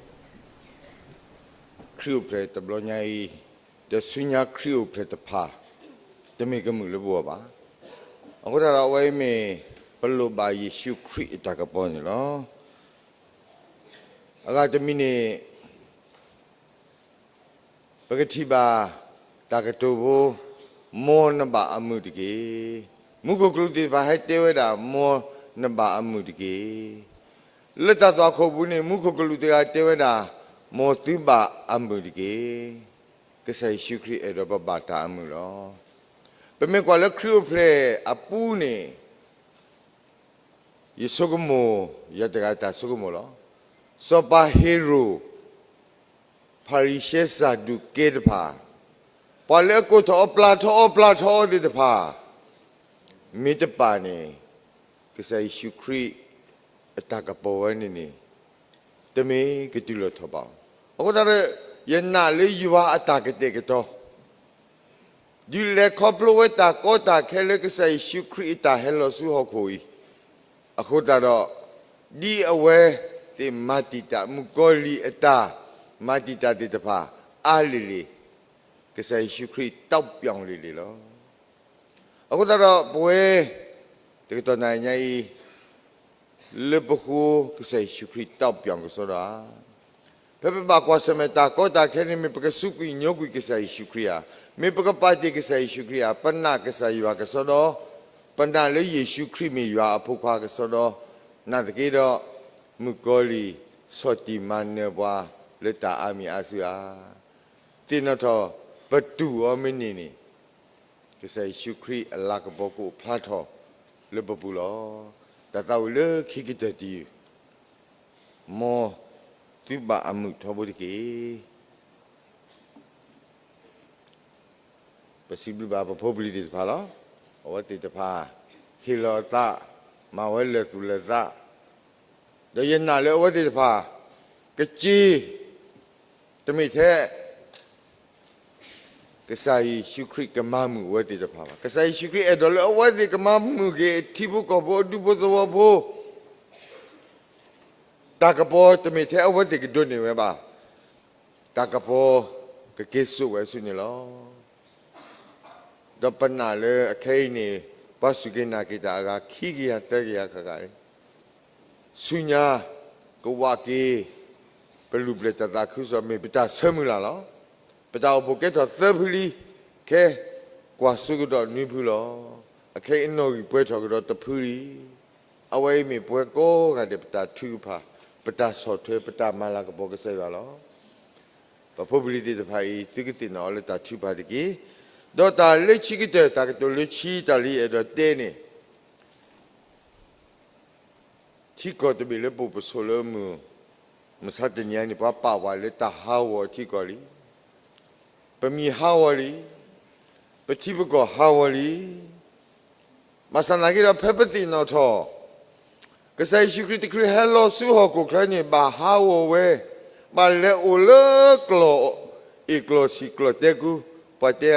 ခရံာ်အိၣ်ဖျဲၣ်တဘျီညါအံၤ, ဒီးဆူညါခရံာ်အိၣ်ဖျဲၣ်တဖၣ်, တမ့ၢ်ကမုာ်လၢပဂီၢ်ဘၣ်. အဃိသတးဒီးအဝဲအံၤမ့ၢ် ပလိၣ်ဘၣ်ယ့ၣ်ၡူးခရံာ်အတၢ်ကပီၤန့ၣ်လီၤ. အဂၤတမံၤန့ၣ် ပကထံၣ်ဘၣ် တၢ်ကတိၤဖိ, မ်နဘၣ်အမုာ်တက့ၢ်. မူခိၣ်ကလူးသ့ၣ်တဖၣ်ဟဲတဲဝဲဒၣ် မ်နဘၣ်အမုာ်တက့ၢ်. လၢတၢ်သွၣ်ခိၣ်ပူၤန့ၣ် မူခိၣ်ကလူးတဂၤတဲဝဲဒၣ်, မ်သုဘၣ်အမုာ်တက့ၢ်. ကစၢ်ယ့ၣ်ၡူးခရံာ်အဲၣ်ဒိးပဘၣ်တၢ်အမုာ်လီၤ. ပမ့ၢ်ကွၢ်လၢခရံာ်အိၣ်ဖျဲၣ်အပူၤန့ၣ် ယဆိကမိၣ်, ယၤတဂၤတၢ်ဆိကမိၣ်လီၤ. စီၤပၤဟ့ၤရိာ်, ဖၤရံၤၡဲစၢ်ဒူၣ်ကဲတဖၣ်, ပှၤလၢအကိးထီၣ်အီၤ ပျၢ်ထီၣ်အီၤ ပျၢ်ထီၣ်အီၤသ့ၣ်တဖၣ်, မ့ၢ်တပာ်န့ၣ် ကစၢ်ယ့ၣ်ၡူးခရံာ်အတၢ်ကပီၤဝဲန့ၣ်န့ၣ် တမ့ၢ်ကတူၢ်လိာ်ထီၣ်ဘၣ်အီၤ. အဃိသတးဒီး ယနာ်လၢယွၤအတၢ်ကတဲာ်ကတီၤ ဒုးလဲၤခီဖျိဝဲတၢ်ကီတၢ်ခဲလၢကစၢ်ယ့ၣ်ၡူးခရံာ်အတၢ်ဟဲလီၤဆူဟီၣ်ခိၣ်အံၤ, အဃိသတးဒီး ဒ်အဝဲသ့ၣ်မၤတံာ်တာ် မုၣ်ကီၤလံၢ်အတၢ်မၤတံာ်တာ်သ့ၣ်တဖၣ်အါလံၤလံၤ, ကစၢ်ယ့ၣ်ၡူးခရံာ်တီပျီလံၤလံၤလီၤ. အဃိသတးဒီးပဝဲ တကတီၢ်နၣ်ရံၣ်ညါအံၤ လၢပဃိကစၢ်ယ့ၣ်ၡူးခရံာ်တီပျီကစီဒီဧါ. ဖဲပဘၣ်ကွၢ်ဆၢၣ်မဲာ်တၢ်ကီတၢ်ခဲန့ၣ် မ့ၢ်ပကစူးကွံာ်ညိကွံာ်ကစၢ်ယ့ၣ်ၡူးခရံာ်ဧါ, မ့ၢ်ပကပာ်တ့ၢ်ကစၢ်ယ့ၣ်ၡူးခရံာ်ဧါ, ပနာ်ကစၢ်ယွၤကစီဒီ, ပနာ်လၢယ့ၣ်ၡူးခရံာ်မ့ၢ်ယွၤအဖိခွါကစီဒီ, နာ်သက့ဒီး မုၣ်ကီၤလံၢ်ဆီၣ်တံၢ်မၤနၢၤပှၤလၢတၢ်အါမံၤအါစုဧါ. သ့ၣ်နီၣ်ထီၣ် ပတူၢ်အီၤမ့ၢ်န့ၢ်န့ၣ် ကစၢ်ယ့ၣ်ၡူးခရံာ်အလၤကပီၤကအိၣ်ဖျါထီၣ်လၢပပူၤလီၤ. တၢ်သးဝံၣ်လၢခံကတၢၢ်တယုၢ်, မ်သုဘၣ်အမုာ်ထီဘိတက့ၢ်. ပစံးဘျုးဘၣ်ပဖိပလံၤသ့ၣ်တဖၣ်လီၤ. အဝဲသ့ၣ်တဖၣ် ဟ့ၣ်လီၤအသး, မၤဝဲလၢာ်သူၣ်လၢာ်သး, ဒီးယနာ်လၢအဝဲသ့ၣ်တဖၣ် ကစ့ တမ့ၢ်ထဲ ကစၢ်ယ့ၣ်ၡူးခရံာ်ကမၤမုာ်အဝဲသ့ၣ်တဖၣ်ဘၣ်. ကစၢ်ယ့ၣ်ၡူးခရံာ်အဲၣ်ဒိးလၢအဝဲသ့ၣ်ကမၤမုာ်က့ၤ ထံဖိကီၢ်ဖိအဒူဖိသဝီဖိ တၢ်ကပီၤတမ့ၢ်ထဲအဝဲသ့ၣ်ကဒိးန့ၢ်ဝဲဘၣ်. တၢ်ကပီၤကက့ၤစိာ်ဝဲဆူန့ၣ်လီၤ. ဒီးပနာ်လၢအခဲအံၤန့ၣ် ပှၤစူၢ်က့ၤနာ်က့ၤတၢ်အဂၤခံကယၤသၢကယၤဃၣ်ဃၣ်လံ. ဆူညါ ကဝးက့ၤ ပလုၢ်ပျဲၢ်တၢ်သးခုကစီၣ်မ့ၢ်ပတၢ်ဆၢမုၢ်လၢ်လီၤ. ပတၢ်အိၣ်ဖှိၣ်ကဲထီၣ်သၢဖုလံ. ခဲကွၢ်စိကဒီးနွံဖုလီၤ. အခဲအံၤနီၣ်ဂံၢ်ပှဲၤထီၣ်ကဒီးတဖုလံ. အဝဲအံၤမ့ၢ်ပဝဲကိးဂၤဒဲးပတၢ်ထုကဖၣ်, ပတၢ်ဆီၣ်ထွဲ, ပတၢ်မၤလၤကပီၤကစၢ်ယွၤလီၤ. ပဖိပလံၤသ့ၣ်တဖၣ်အံၤ သုကသ့ၣ်နီၣ်အီၤလၢတၢ်ထုကဖၣ်တက့ၢ်. ဒီးတၢ်လၢခံကတၢၢ် တၢ်ကတိၤလၢခံ တၢ်လၢယအဲၣ်ဒိးတဲန့ၣ် ထံကီၢ်တဘ့ၣ်လၢပအိၣ်ပဆိးလၢမုၢ်မဆါတနံၤအံၤန့ၣ် ပှၤပာ်ဝဲလၢတၢ်ဟးဂီၤထံကီၢ်လံ. ပမံၤဟးဂီၤလံ. ပထံပကီၢ်ဟးဂီၤလံ. ဘၣ်ဆၣ်သနာ်က့ဒီး ဖဲပသ့ၣ်နီၣ်ထီၣ် ကစၢ်ယ့ၣ်ၡူးခရံာ်တချုးဟဲလီၤဆူဟီၣ်ခိၣ်ချၢန့ၣ် ဘၣ်ဟးဂီၤဝဲ, ဘၣ်လဲၤအိၣ်လၢကျီၢ်အ့ၣ်ကျီၢ်ဆံးကျီၢ်တဲကူ, ပှၤတဲ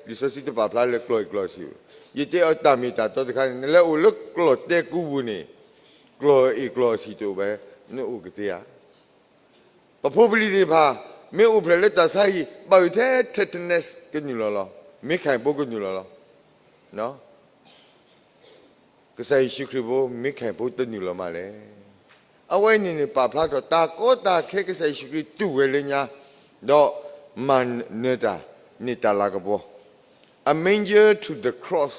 လံာ်စီဆှံတပာ်ဖျါလၢကျီၢ်အ့ၣ်ကျီၢ်ဆံး, ယတဲအီၤတၢ်မ့ၢ်တၢ်တီတခါန့ၣ် နလဲၤအိၣ်လၢကျီၢ်တဲကူပူၤန့ၣ် ကျီၢ်အ့ၣ်ကျီၢ်ဆံးတအိၣ်ဘၣ်, နအိၣ်ကသ့ဧါ. ပဖိပလံၤသ့ၣ်တဖၣ် မ့ၢ်အိၣ်ဖျဲၣ်လၢတၢ်ဆါဟံၣ် ဘၣ်အုၣ်ထဲ tetanus ကနုာ်လီၤလီၤ. မ့ၢ်ခဲအံၤဖိကနုာ်လီၤလီၤ. ကစၢ်ယ့ၣ်ၡူးခရံာ်ဖိ မ့ၢ်ခဲအံၤဖိတနုာ်လီၤမးလဲၣ်. အဝဲန့ၣ်န့ၣ် ပာ်ဖျါထီၣ်တၢ်ကီတၢ်ခဲကစၢ်ယ့ၣ်ၡူးခရံာ်တူၢ်ဝဲလၢညါ, ဒီးမၤနၢၤတၢ်န့ၣ်တၢ်လၤကပီၤ, a manger to the cross,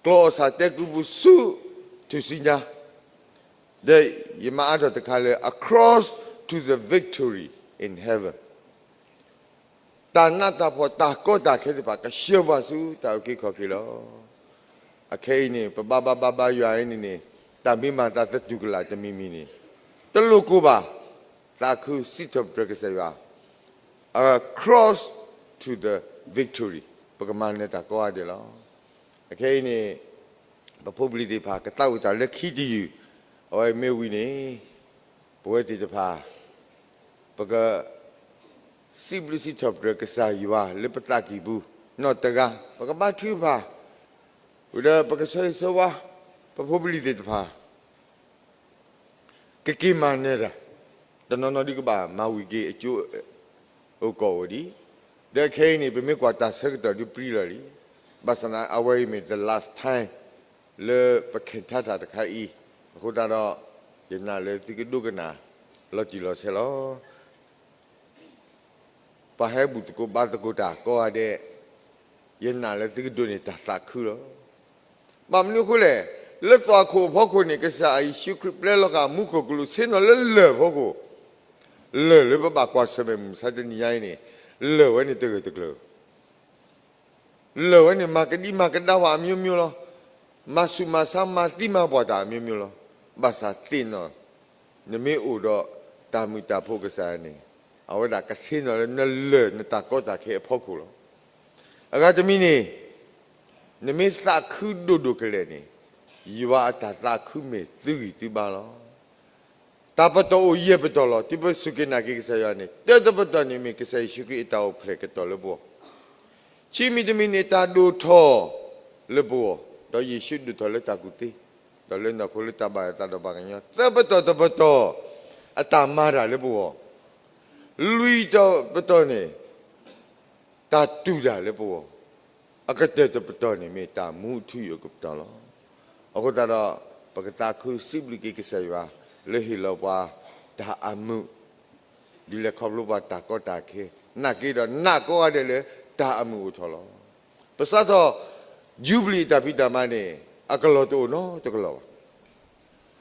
ကျီၢ်အီၣ်ဆၣ်တဲကူပူၤဆူထူၣ်စုညါ, ဒီးယမၤအါထီၣ်တခါလၢ a cross to the victory in heaven. တၢ်နးတၢ်ဖှီၣ်တၢ်ကီတၢ်ခဲသ့ၣ်တဖၣ် ကဆှၢပှၤဆူတၢ်အုၣ်က့ၤခီၣ်က့ၤလီၤ. အခဲအံၤန့ၣ် ပဘါဘါဘါဘါယွၤအံၤန့ၣ်န့ၣ် တၢ်မ့ၢ်မၤသးသတူၢ်ကလာ်တမံၤမံၤန့ၣ် တလိၣ်ကိၢ်ဘၣ်, သးခုစံးထီၣ်ပတြၢၤကစၢ်ယွၤ, a cross to the victory, ပကမၤနၢၤတၢ်ကိးဂၤဒဲးလီၤ. အခဲအံၤန့ၣ် ပဖိပလံၤသ့ၣ်တဖၣ် ကသးအိၣ်တၢ်လၢခံတယုၢ်, အဝဲမ့ၢ်ဝံၤန့ၣ် ပဝဲသ့ၣ်တဖၣ် ပက စံးဘျုးစံးထီၣ်ပတြၢၤကစၢ်ယွၤလၢပသးကံၢ်ပူၤ နီၢ်တဂၤ, ပကဘါထုကဖၣ်, ဝံၤဒီးပကဆၢဂ့ၤဆၢဝါ ပဖိပလံၤသ့ၣ်တဖၣ် ကက့ၤမၤနၢၤတၢ်, တနီၤနီၤဒုးကဘၣ်မၤဝံၤက့ၤအကၠိအိၣ်ကီၢ်အိၣ်ဒံး, ဒီးခဲအံၤန့ၣ် ပမ့ၢ်ကွၢ်တၢ်ဆၢကတီၢ်ဒုးပြံလီၤလံ, ဘၣ်ဆၣ်သနာ်က့ အဝဲအံၤမ့ၢ် the last time လၢပကဲထီၣ်တၢ်တခါအံၤ, အဃိသတးဒီး ယနာ်လၢသုကဒိကနၣ်လီၤတံၢ်လီၤဆဲးလီၤ. ပှၤဟဲဘူၣ်သကိးဘါသကိးတၢ်ကိးဂၤဒဲး, ယနာ်လၢသုကဒိးန့ၢ်တၢ်သးခုလီၤ. ဘၣ်မနုၤအဃိလဲၣ်, လၢသွၣ်ခိၣ်အဖီခိၣ်န့ၣ် ကစၢ်ယ့ၣ်ၡူးခရံာ်ပျဲလီၤဃာ်မူခိၣ်ကလူး ဆ့ၣ်နီၤလၢလၢၢ်အဖီခိၣ်, လၢၢ်လၢပဘၣ်ကွၢ်ဆၢၣ်မဲာ်မုၢ်မဆါတနံၤညါအံၤန့ၣ်, လၢၢ်ဝဲန့ၣ်တဂၢၢ်တကျၢၤ လၢၢ်ဝဲန့ၣ် မၤကဒံမၤကဒါဝဲအမျိုးမျိုးလီၤ. မၤဆူးမၤဆါ မၤသံမၤပှၢ်တၢ်အမျိုးမျိုးလီၤ. ဘၣ်ဆၣ်သ့ၣ်နီၣ်, နမ့ၢ်အိၣ်ဒီးတၢ်မုာ်တၢ်ဖိကစၢ်န့ၣ်, အဝဲဒၣ်ကဆ့ၣ်နီၤလၢနလၢၢ်နတၢ်ကီတၢ်ခဲအဖီခိၣ်လီၤ. အဂၤတမံၤန့ၣ်, နမ့ၢ်သးခုဒိၣ်ဒိၣ်ကလဲာ်န့ၣ်, ယွၤအတၢ်သးခုမ့ၢ်သုဂံၢ်သုဘါလီၤ. တၢ်ပတီၢ်အိၣ်ယဲၢ်ပတီၢ်လီၤ. တုၤပစူၢ်က့ၤနာ်က့ၤကစၢ်ယွၤန့ၣ်, တၢတပတီၢ်န့ၣ်မ့ၢ်ကစၢ်ယ့ၣ်ၡူးခရံာ်အတၢ်အိၣ်ဖျဲၣ်ကတီၢ်လၢပဂီၢ်, ခံမံၤတမံၤန့ၣ် တၢ်ဒိၣ်ထီၣ်လၢပဂီၢ်, ဒီးယ့ၣ်ၡူးဒိၣ်ထီၣ်လၢတၢ်ကူၣ်သ့, ဒီးလၢနီၢ်ခိလၢတၢ်ဘၣ်အသးဒီးပှၤကညီ, သၢပတီၢ်တပတီၢ် အတၢ်မၤတၢ်လၢပဂီၢ်, လွံၢ်တီၢ်ပတီၢ်န့ၣ် တၢ်တူၢ်တၢ်လၢပဂီၢ်, အကတၢၢ်တပတီၢ်န့ၣ်မ့ၢ်တၢ်မူအထူအယိာ်ကပတီၢ်လီၤ. အဃိသတးဒီး ပကသးခုစံးဘျုးက့ၤကစၢ်ယွၤ လၢဟ့ၣ်လီၤပှၤတၢ်အမုာ်, ဒ်လဲၣ်ခီဖျိပှၤတၢ်ကီတၢ်ခဲ, နာ်က့ဒီးနာ်ကိးဂၤဒဲးလၢတၢ်အမုာ်အိၣ်ထီၣ်လီၤ. ပစးထီၣ် ယူဘလံၤအတၢ်ဖံးတၢ်မၤန့ၣ် အကလီၢ်တအိၣ်နီတကလီၢ်ဘၣ်.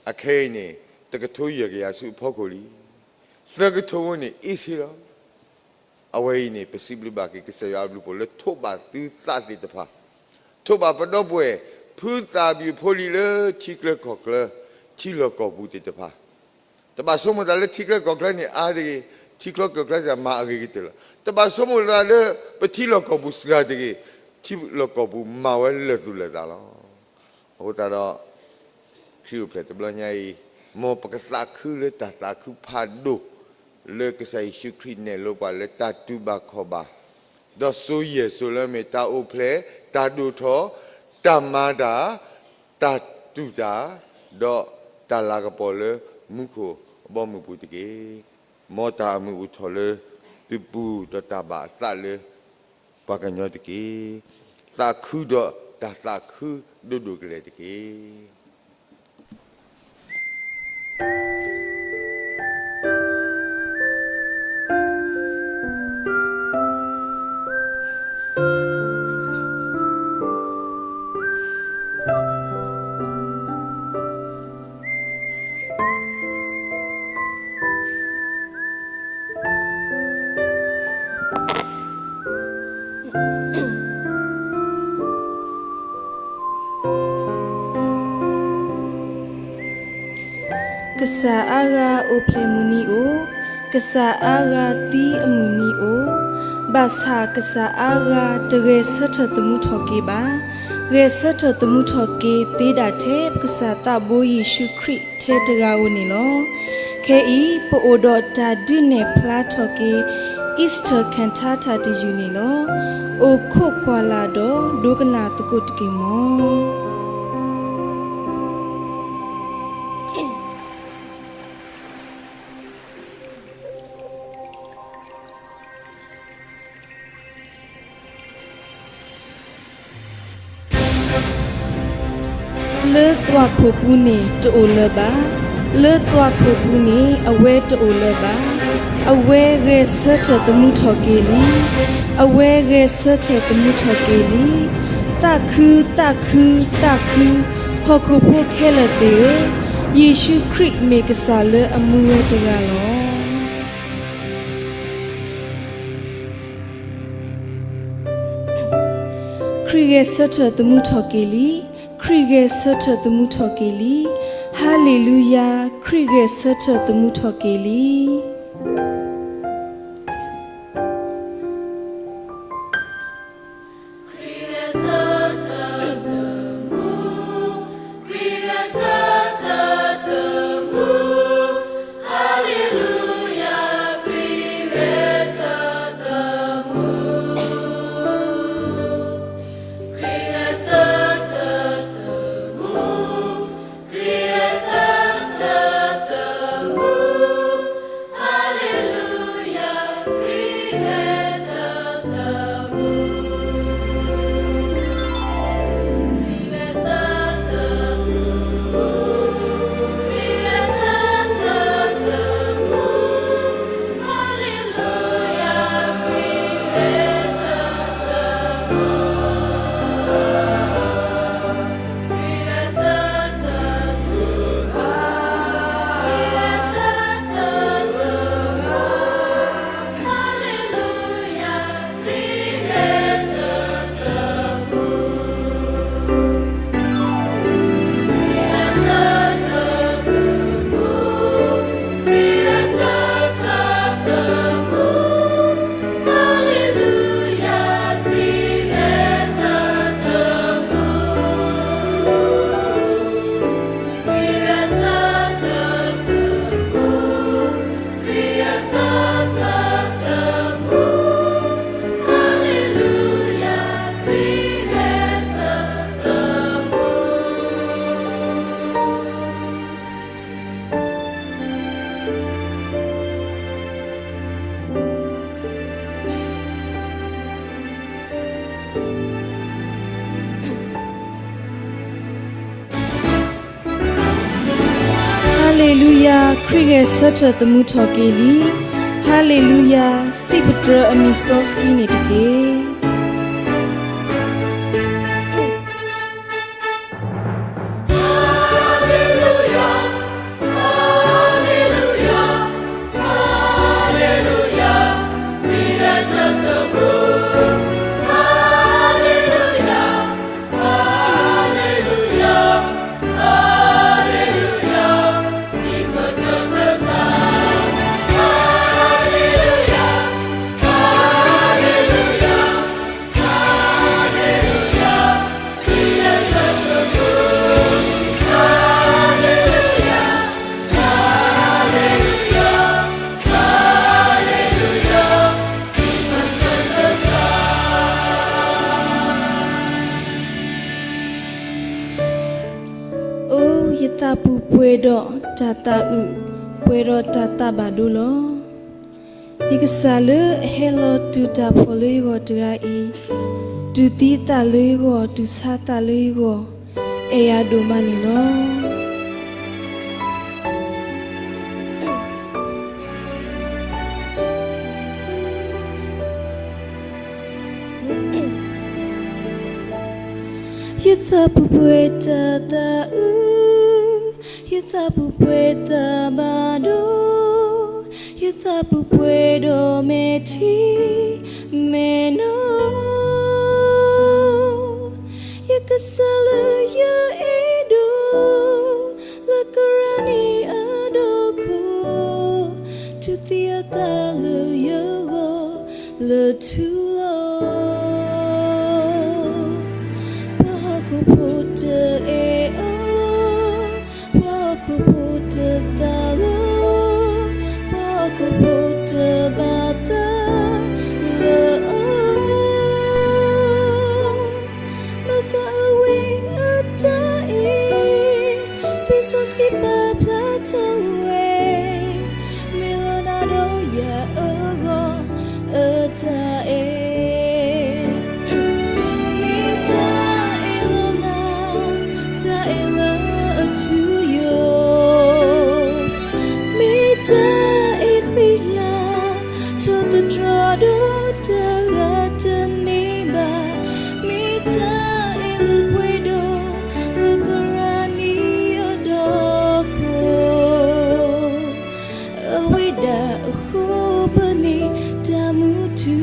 အခဲအံၤန့ၣ် တကထိယဲၢ်ကယၤဆူအဖီခိၣ်လံ. သၢကထိဝဲန့ၣ် အ့ၣ်စ့လီၤ. အဝဲအံၤန့ၣ် ပစံးဘျုးဘၣ်က့ၤကစၢ်ယွၤအဘျုးအဖှိၣ်လၢထိးဘၣ်သုသးသ့ၣ်တဖၣ်, ထိးဘၣ်ပဒီပုၢ်ဝဲၢ် ဖုသးဘျုးဖိလံၤလၢထံချၢကီၢ်ချၢ, ထံလီၢ်ကီၢ်ပူၤသ့ၣ်တဖၣ်, တဘၣ်ဆိကမိၣ်သးလၢထံချၢကီၢ်ချၢန့ၣ်အါတဂ့ၤ, ထံချၢကီၢ်ချၢစ့ၢ်မၤအဂ့ၤကတၢၢ်လီၤ. တဘၣ်ဆိကမိၣ်သးလၢပထံလီၢ်ကီၢ်ပူၤစှၤတဂ့ၤ, ထံလီၢ်ကီၢ်ပူၤမၤဝဲလၢာ်သူၣ်လၢာ်သးလီၤ. အဃိသတးဒီး ခရံာ်အိၣ်ဖျဲၣ်တဘျီညါအံၤ, မ်ပကသးခုလၢတၢ်သးခုဖးဒိၣ် လၢကစၢ်ယ့ၣ်ၡူးခရံာ်နဲၣ်လိပှၤလၢတၢ်တူၢ်ဘၣ်ခီၣ်ဘၣ်, ဒီးစိၤယဲၢ်စိၤလၢမ့ၢ်တၢ်အိၣ်ဖျဲၣ်, တၢ်ဒိၣ်ထီၣ်, တၢ်မၤတၢ်, တၢ်တူၢ်တၢ်, ဒီးတၢ်လၤကပီၤလၢမူခိၣ်အဘီအမုၢ်ပူၤတက့ၢ်. မ်တၢ်အမုာ်အိၣ်ထီၣ်လၢသုပူၤဒီးတၢ်ဘၣ်အသးလၢ ပှၤကညီတက့ၢ်. သးခုဒီးတၢ်သးခုဒိၣ်ဒိၣ်ကလဲာ်တက့ၢ်. ကစၢ်အါဂၤအိၣ်ဖျဲၣ်မုၢ်နံၤအိၣ်, ကစၢ်အါဂၤသံအမုၢ်နံၤအိၣ်, ဘၣ်ဆၣ်ကစၢ်အါဂၤတဂဲၤဆၢထၢၣ်သမူထီၣ်က့ၤဘၣ်. ဂဲၤဆၢထၢၣ်သမူထီၣ်က့ၤသ့ဒၣ်ထဲပကစၢ်သးဘိယ့ၣ်ၡူးခရံာ် ထဲတဂၤဧိၤန့ၣ်လီၤ. ခဲအံၤ ပအိၣ်ဒီးတၢ်ဒုးနဲၣ်ဖျါထီၣ်က့ၤ Easter cantata တယုၢ်န့ၣ်လီၤ. အိၣ်ခိးကွၢ်လၢ်ဒီးဒိကနၣ်သကိးတက့ၢ်မီၤ. လၢသွၣ်ခိၣ်ပူၤန့ၣ်တအိၣ်လၢၤဘၣ်, လၢသွၣ်ခိၣ်ပူၤန့ၣ်အဝဲတအိၣ်လၢၤဘၣ်. အဝဲဂဲၤဆၢထၢၣ်သမူထီၣ်က့ၤလံ, အဝဲဂဲၤဆၢထၢၣ်သမူထီၣ်က့ၤလံ. သးခု, သးခု, သးခု, ဟီၣ်ခိၣ်ဖိခဲလၢာ်သ့ၣ်ဧၢ, ယ့ၣ်ၡူးခရံာ်မ့ၢ်ကစၢ်လၢအမူဝဲတဂၤလီၤ. ခရံာ်ဂဲၤဆၢထၢၣ်သမူထီၣ်က့ၤလံ, ခရံာ်ဂဲၤဆၢထၢၣ်သမူထီၣ်က့ၤလံ. ဟါလ့လူယၤ, ခရံာ်ဂဲၤဆၢထၢၣ်သမူထီၣ်က့ၤလံ. ဟါလ့လူယၤ, ခရံာ်ဂဲၤဆၢထၢၣ်သမူထီၣ်က့ၤလံ. ဟါလ့လူယၤ, စံးပတြၢၤအမံၤစီဆှံန့ၣ်တက့ၢ်. Hallelujah. အိ, ယသးပူၤပှဲၤဒီးတၢ်သးအုး, ပှဲၤဒီးတၢ်သးဘၣ်ဒိလီၤ. ယကစၢ်လၢအဟဲလီၤတူၢ်တၢ်ဖှီၣ်လၢယဂီၢ်တဂၤအံၤ, တူၢ်သံအသးလၢယဂီၢ်, တူၢ်ဆါသးလၢယဂီၢ်, အဲၣ်ယၤဒိၣ်မးန့ၣ်လီၤ. ယသးပူၤပှဲၤတၢ်သးအုး, ယသးပူၤပှဲၤတၢ်ဘၣ်ဒိ, ယသးပူၤပှဲၤဒီးမဲာ်ထံမဲာ်နိ, ယက စၢလၢယအဲၣ်ဒိး လၢကရၢနံၤအဒီခိၣ်, ထူသံအသးလၢယဂီၢ် လၢထူလီၤ. ပှၤဟီၣ်ခိၣ်ဖိတအဲၣ်အီၤ, ပှၤဟီၣ်ခိၣ်ဖိတသးလီၤ, ပှၤဟီၣ်ခိၣ်ဖိတဘၣ်သးလၢအီၤ. ဘၣ်ဆၣ်အဝဲအတၢ်အဲၣ်, သွံၣ်စီဆှံပာ်ဖျါထီၣ်ဝဲ, မ့ၢ်လီၤနၤဒီးယၤအဂီၢ်အတၢ်အဲၣ် မ့ၢ်တၢ်အဲၣ်လီၤလး, တၢ်အဲၣ်လၢအထူယိာ်, မ့ၢ်တၢ်အဲၣ်ဃံလၤ, ထိၣ်သတြီၤဒီးတၢ်ဂၤတန့ၢ်ဘၣ်, မ့ၢ်တၢ်အဲၣ်လၢပှဲၤဒီး လၢကရၢနံၤအဒီခိၣ်, အဝဲဒၣ်အဃိပန့ၢ်တၢ်မူထူ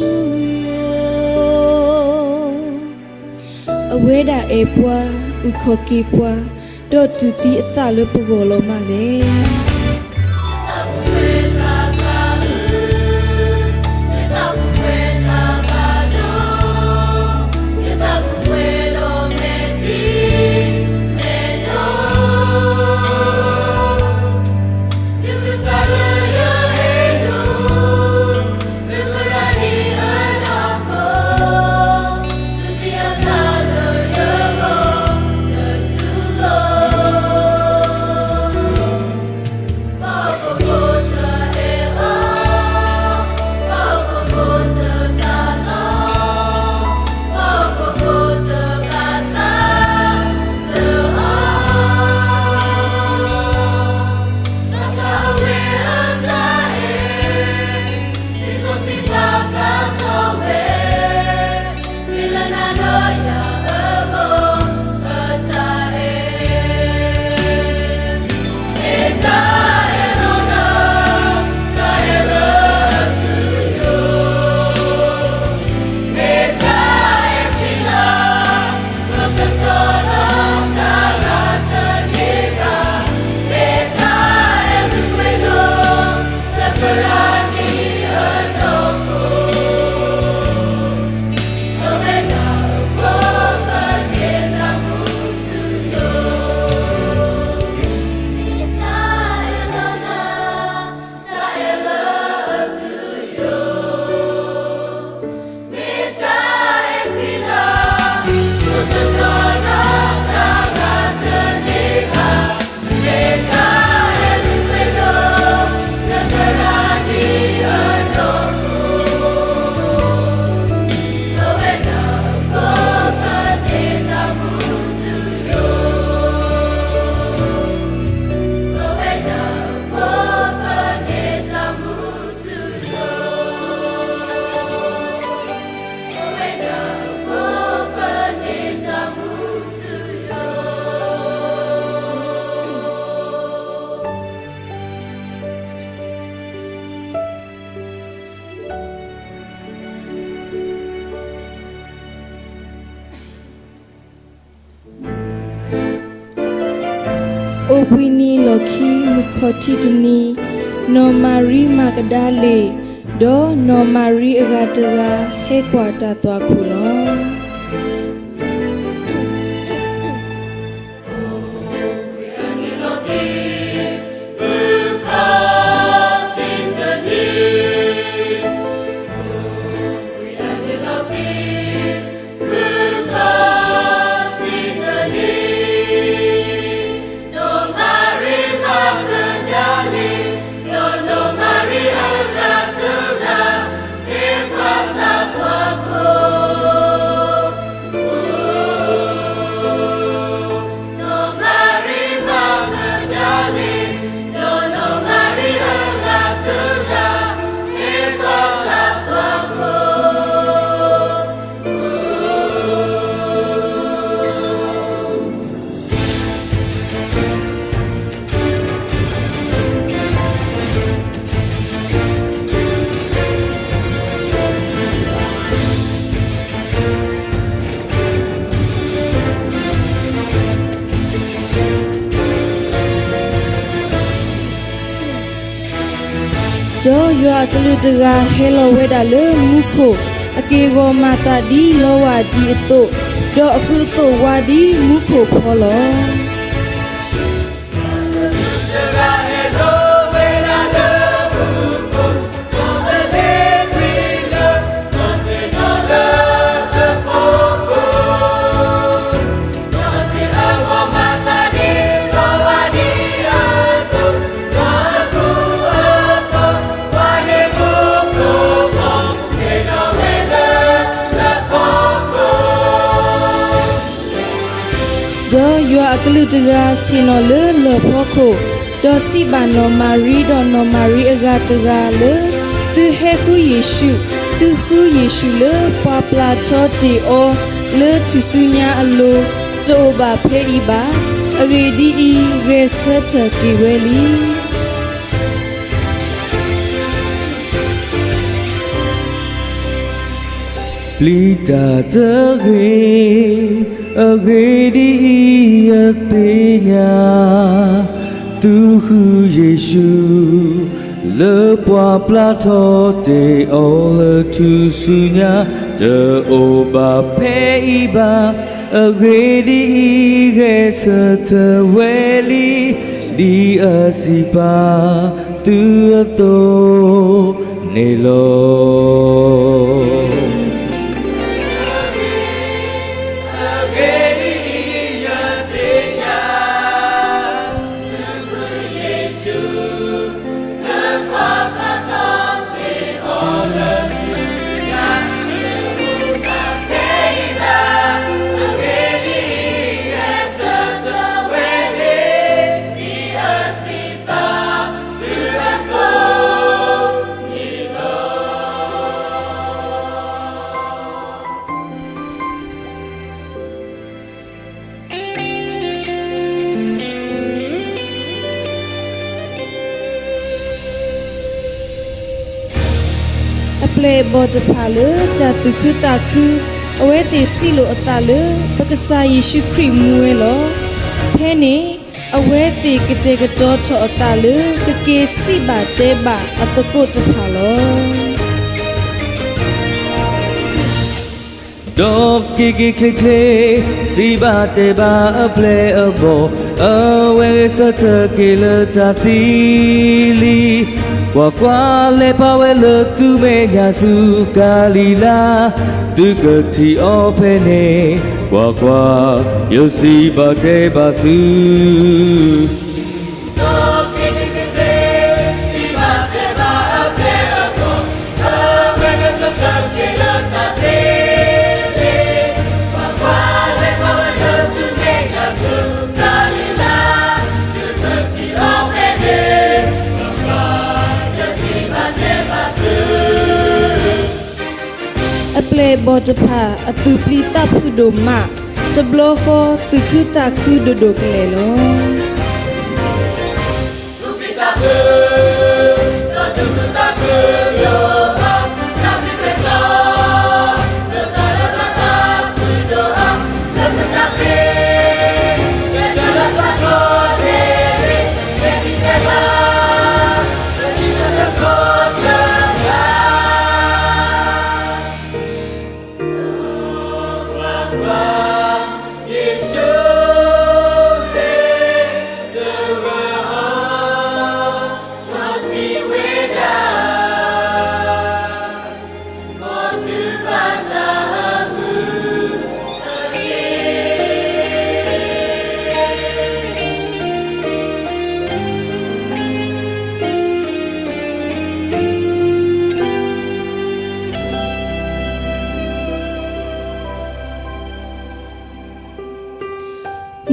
ယိာ်. အဝဲဒၣ်အဲၣ်ပှၤ, အုၣ်ခီၣ်က့ၤပှၤ, ဒီးတူၢ်သံအသးလၢပဂီၢ်လီၤမးလဲၣ်.အိၣ်ဘှံးနံၤလီၢ်ခံ မုၢ်ခီၣ်ထံးတနံၤ, နီၢ်မၤရံမၤကဒၤလ့ၣ် ဒီးနီၢ်မၤရံအဂၤတဂၤ ဟဲကွၢ်တၢ်သွၣ်ခိၣ်လီၤ. ဒီးယွၤအကလူးတဂၤဟဲလီၤဝဲဒၣ်လၢမူခိၣ်, အက့ၢ်အဂီၤမၤသးဒ်လီဝၢ်ဒံးအသိး, ဒီးအကူးအသိးဝါဒ်မူခိၣ်ဖီလီၤ. ဒီးယွၤအကလူးတဂၤဆ့ၣ်နီၤလၢလီၢ်ဖီခိၣ်, ဒီးစံးဘၣ်နီၢ်မၤရံဒီးနီၢ်မၤရံအဂၤတဂၤလၢ, သုဟဲဃုယ့ၣ်ၡူး, သုဃုယ့ၣ်ၡူးလၢပှၤပျၢ်ထီတ့ၢ်အီၤလၢထူၣ်စုညါအလိၤ, တအိၣ်ဘၣ်ဖဲအံၤဘၣ်. အဂ့ၢ်ဒ်အံၤ, ဂဲၤဆၢထၢၣ်က့ၤဝဲလံ. ပျံၤတၢ်တဂ့ၤ, အဂ့ၢ်ဒ်အံၤ, ယသ့ၣ်ညါ, သုဃုယ့ၣ်ၡူး လၢပှၤပျၢ်ထီတ့ၢ်အီၤလၢထူၣ်စုညါ, တအိၣ်ဘၣ်ဖဲအံၤဘၣ်. အဂ့ၢ်ဒ်အံၤ, ဂဲၤဆၢထၢၣ်ဝဲလံ, ဒ်အစံးဘၣ်သုအသိးန့ၣ်လီၤ. အပျဲၢ်အဘီၣ်တဖၣ်လၢတၢ်သူၣ်ခုသးခု, အဝဲသ့ၣ်စံးလိာ်အသးလၢ ပကစၢ်ယ့ၣ်ၡူးခရံာ်မူဝဲလီၤ. ဖဲန့ၣ် အဝဲသ့ၣ်ကတဲာ်ကတီၤထီၣ်အသးလၢကက့ၤစံးဘၣ်တဲဘၣ်အသကိးတဖၣ်လီၤ. ဒီးက့ၤက့ၤချ့ချ့, စံးဘၣ်တဲဘၣ်အပျဲၢ်အဘီၣ်, အဝဲဂဲၤဆၢထၢၣ်က့ၤလၢတၢ်သံလံ. ကွၢ်ကွၢ်, လဲၤပာ်ဝဲလၢသုမဲာ်ညါဆူကၤလံၤလါ, သုကထံၣ်အီၤဖဲန့ၣ်, ကွၢ်ကွၢ်, ယစံးဘၣ်တဲဘၣ်သု. အပျဲၢ်အဘီၣ်တဖၣ်အသူၣ်ပျံၤသးဖုးဒိၣ်မး, တဘျီဃီသူၣ်ခုသးခုဒိၣ်ဒိၣ်ကလဲာ်လီ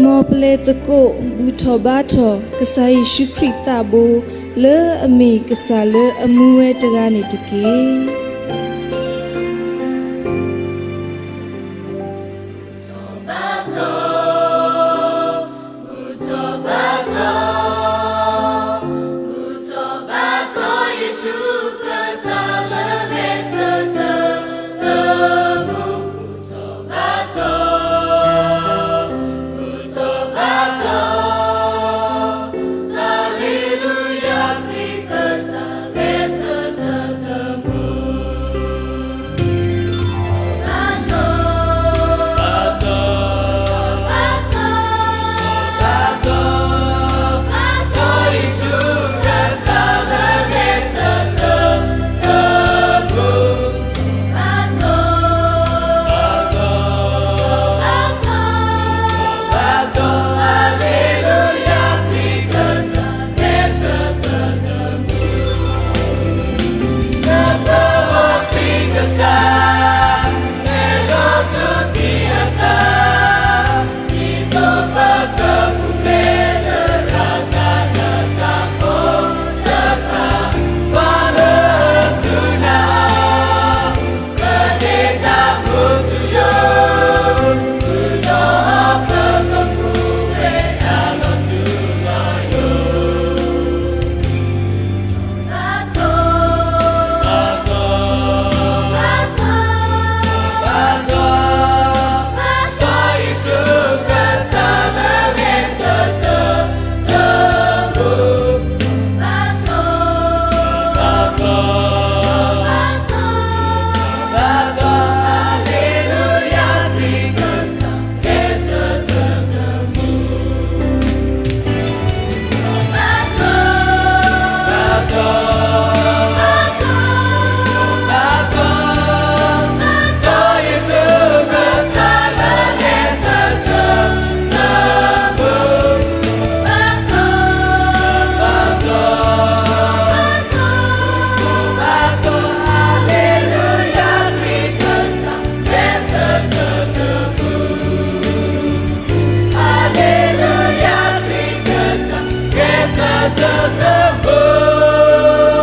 ၤ.မ်ပလဲၤသကိးဘူၣ်ထီၣ်ဘါထီၣ် ကစၢ်ယ့ၣ်ၡူးခရံာ်သးဘိ လၢအမ့ၢ်ကစၢ်လၢအမူဝဲတဂၤန့ၣ်တက့ၢ်.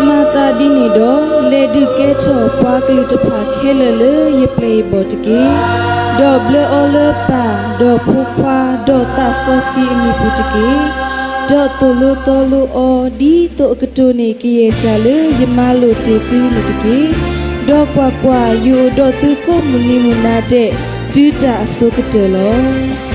မၤသးဒ်န့ၣ်ဒီး, လဲၤဒုးကဲထီၣ်ပှၤကလုာ်တဖၣ်ခဲလၢာ်လၢယပျဲၢ်ယဘီၣ်တက့ၢ်. ဒီးဘျၢအီၤလၢပၢ်, ဒီးဖိခွါ, ဒီးသးစီဆှံအမံၤပူၤတက့ၢ်. ဒီးသိၣ်လိသီလိအီၤ ဒ်သိးအကတိၢ်န့ၢ်ကယဲၢ်တၢ်လၢယမၤလိာ်တ့ၢ်သုန့ၣ်တက့ၢ်. ဒီးကွၢ်ကွၢ်, ယအိၣ်ဒီးသုကိးမုၢ်နံၤမုၢ်နၤဒဲး တုၤတၢ်အစိၤကတၢၢ်လီၤ.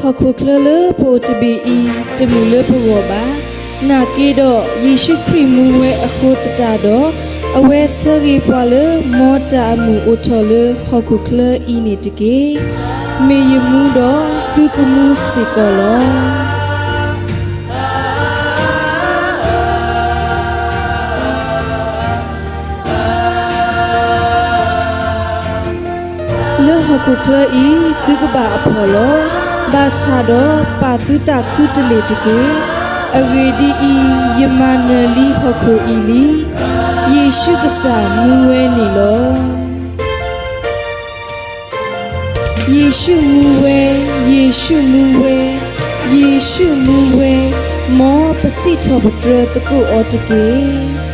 ဟီၣ်ခိၣ်ချၢလၢပအိၣ်တဘ့ၣ်အံၤ တမုာ်လၢပဂီၢ်ဘၣ်. နာ်က့ဒီး, ယ့ၣ်ၡူးခရံာ်မူဝဲအဃိသတးဒီး, အဝဲဆၢဂ့ၤပှၤလၢ မ်တၢ်အမုာ်အိၣ်ထီၣ်လၢဟီၣ်ခိၣ်ချၢအံၤန့ၣ်တက့ၢ်. မ့ၢ်ယမူဒီးသုကမူစ့ၢ်ကီးလီၤ. လၢဟီၣ်ခိၣ်ချၢအံၤ သုကဘၣ်အဖှီၣ်လီၤ. ဘၣ်ဆၣ်ဒီးပာ်သုသးခုတလ့ၢ်တက့ၢ်. အဂ့ၢ်ဒ်အံၤ, ယမၤနၢၤလံဟီၣ်ခိၣ်အံၤလံ. ယ့ၣ်ၡူးကစၢ်မူဝဲန့ၣ်လီၤ. ယ့ၣ်ၡူးမူဝဲ, ယ့ၣ်ၡူးမူဝဲ, ယ့ၣ်ၡူးမူဝဲ, မ်ပစံးထီၣ်ပတြၢၤသကိးအီၤတက့ၢ်.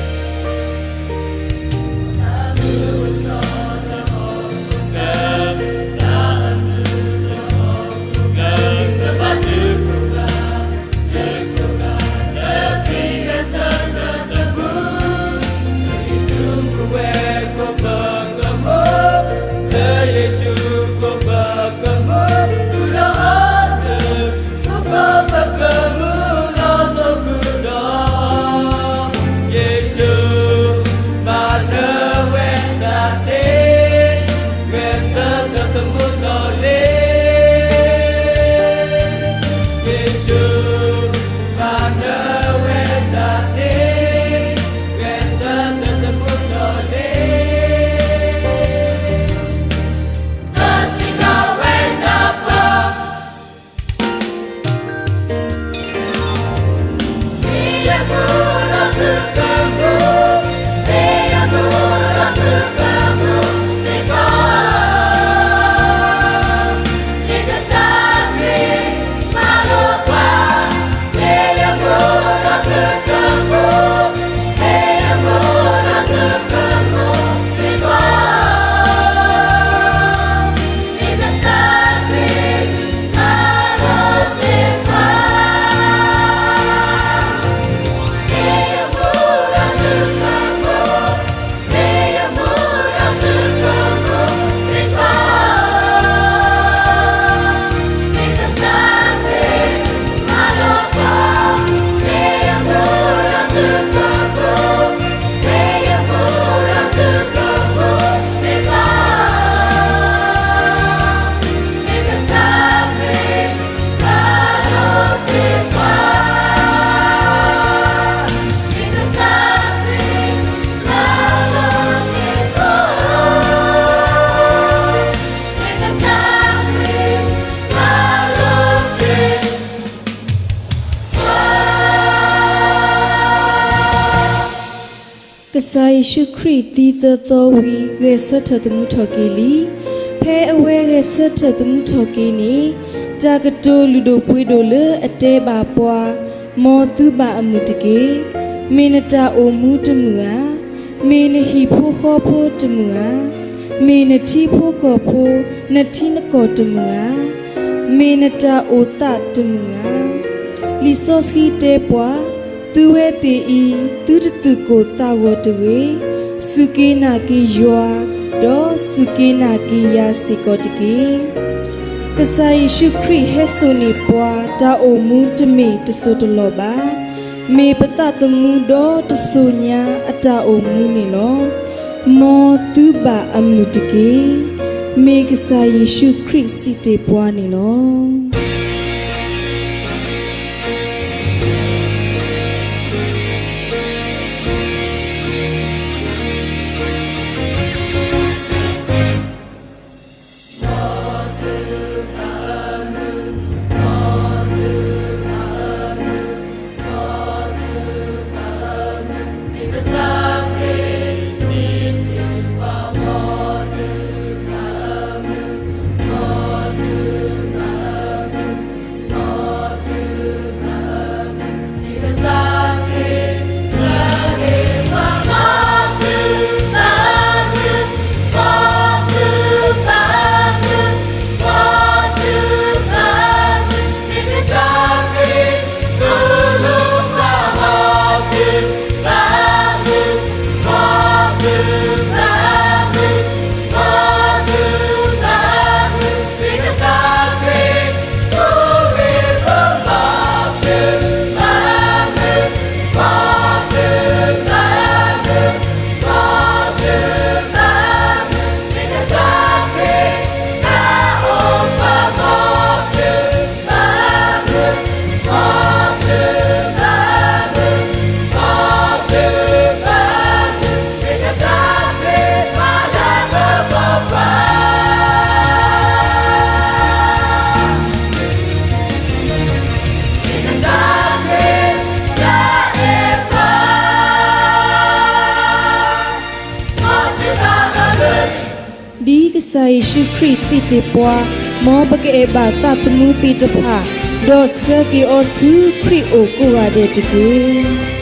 ကစၢ်ယ့ၣ်ၡူးခရံာ်သံသၢသီဝံၤ ဂဲၤဆၢထၢၣ်သမူထီၣ်က့ၤလံ. ဖဲအဝဲဂဲၤဆၢထၢၣ်သမူထီၣ်က့ၤန့ၣ်, တၢ်ကတိၤလုၢ်ဒိၣ်ပှ့ၤဒိၣ်လၢအတဲဘၣ်ပှၤ, မ်သုဘၣ်အမုာ်တက့ၢ်. မ့ၢ်နတၢ်အိၣ်မူတမုာ်ဧါ. မ့ၢ်နဟံၣ်ဖိဃီဖိတမုာ်ဧါ. မ့ၢ်နထံဖိကီၢ်ဖိ, နထံနကီၢ်တမုာ်ဧါ. မ့ၢ်နတၢ်အိၣ်သးတမုာ်ဧါ. လံာ်စီဆှံတဲပှၤ, သုဝဲသ့ၣ်အံၤ, သုတသုးကိၣ်သးဂီၤတဂ့ၤ. စူၢ်က့ၤနာ်က့ၤယွၤ, ဒီးစူၢ်က့ၤနာ်က့ၤယၤစ့ၢ်ကီးတက့ၢ်. ကစၢ်ယ့ၣ်ၡူးခရံာ်ဟဲစိာ်န့ၢ်ပှၤ တၢ်အိၣ်မူတမ့ၢ်တစိၢ်တလီၢ်ဘၣ်. မ့ၢ်ပသးသမူဒီတစိၤညါအတၢ်အိၣ်မူန့ၣ်လီၤ. မ်သုဘၣ်အမုာ်တက့ၢ်. မ့ၢ်ကစၢ်ယ့ၣ်ၡူးခရံာ်စံးတ့ၢ်ပှၤန့ၣ်လီၤ.ဒ်ကစၢ်ယ့ၣ်ၡူးခရံာ်စံးတ့ၢ်ပှၤ, မ်ပကအဲၣ်ဘၣ်သးသမူသ့ၣ်တဖၣ်, ဒီးဆှၢက့ၤအီၤဆူခရံာ်အိၣ်ကိးဂၤဒဲးတက့ၢ်.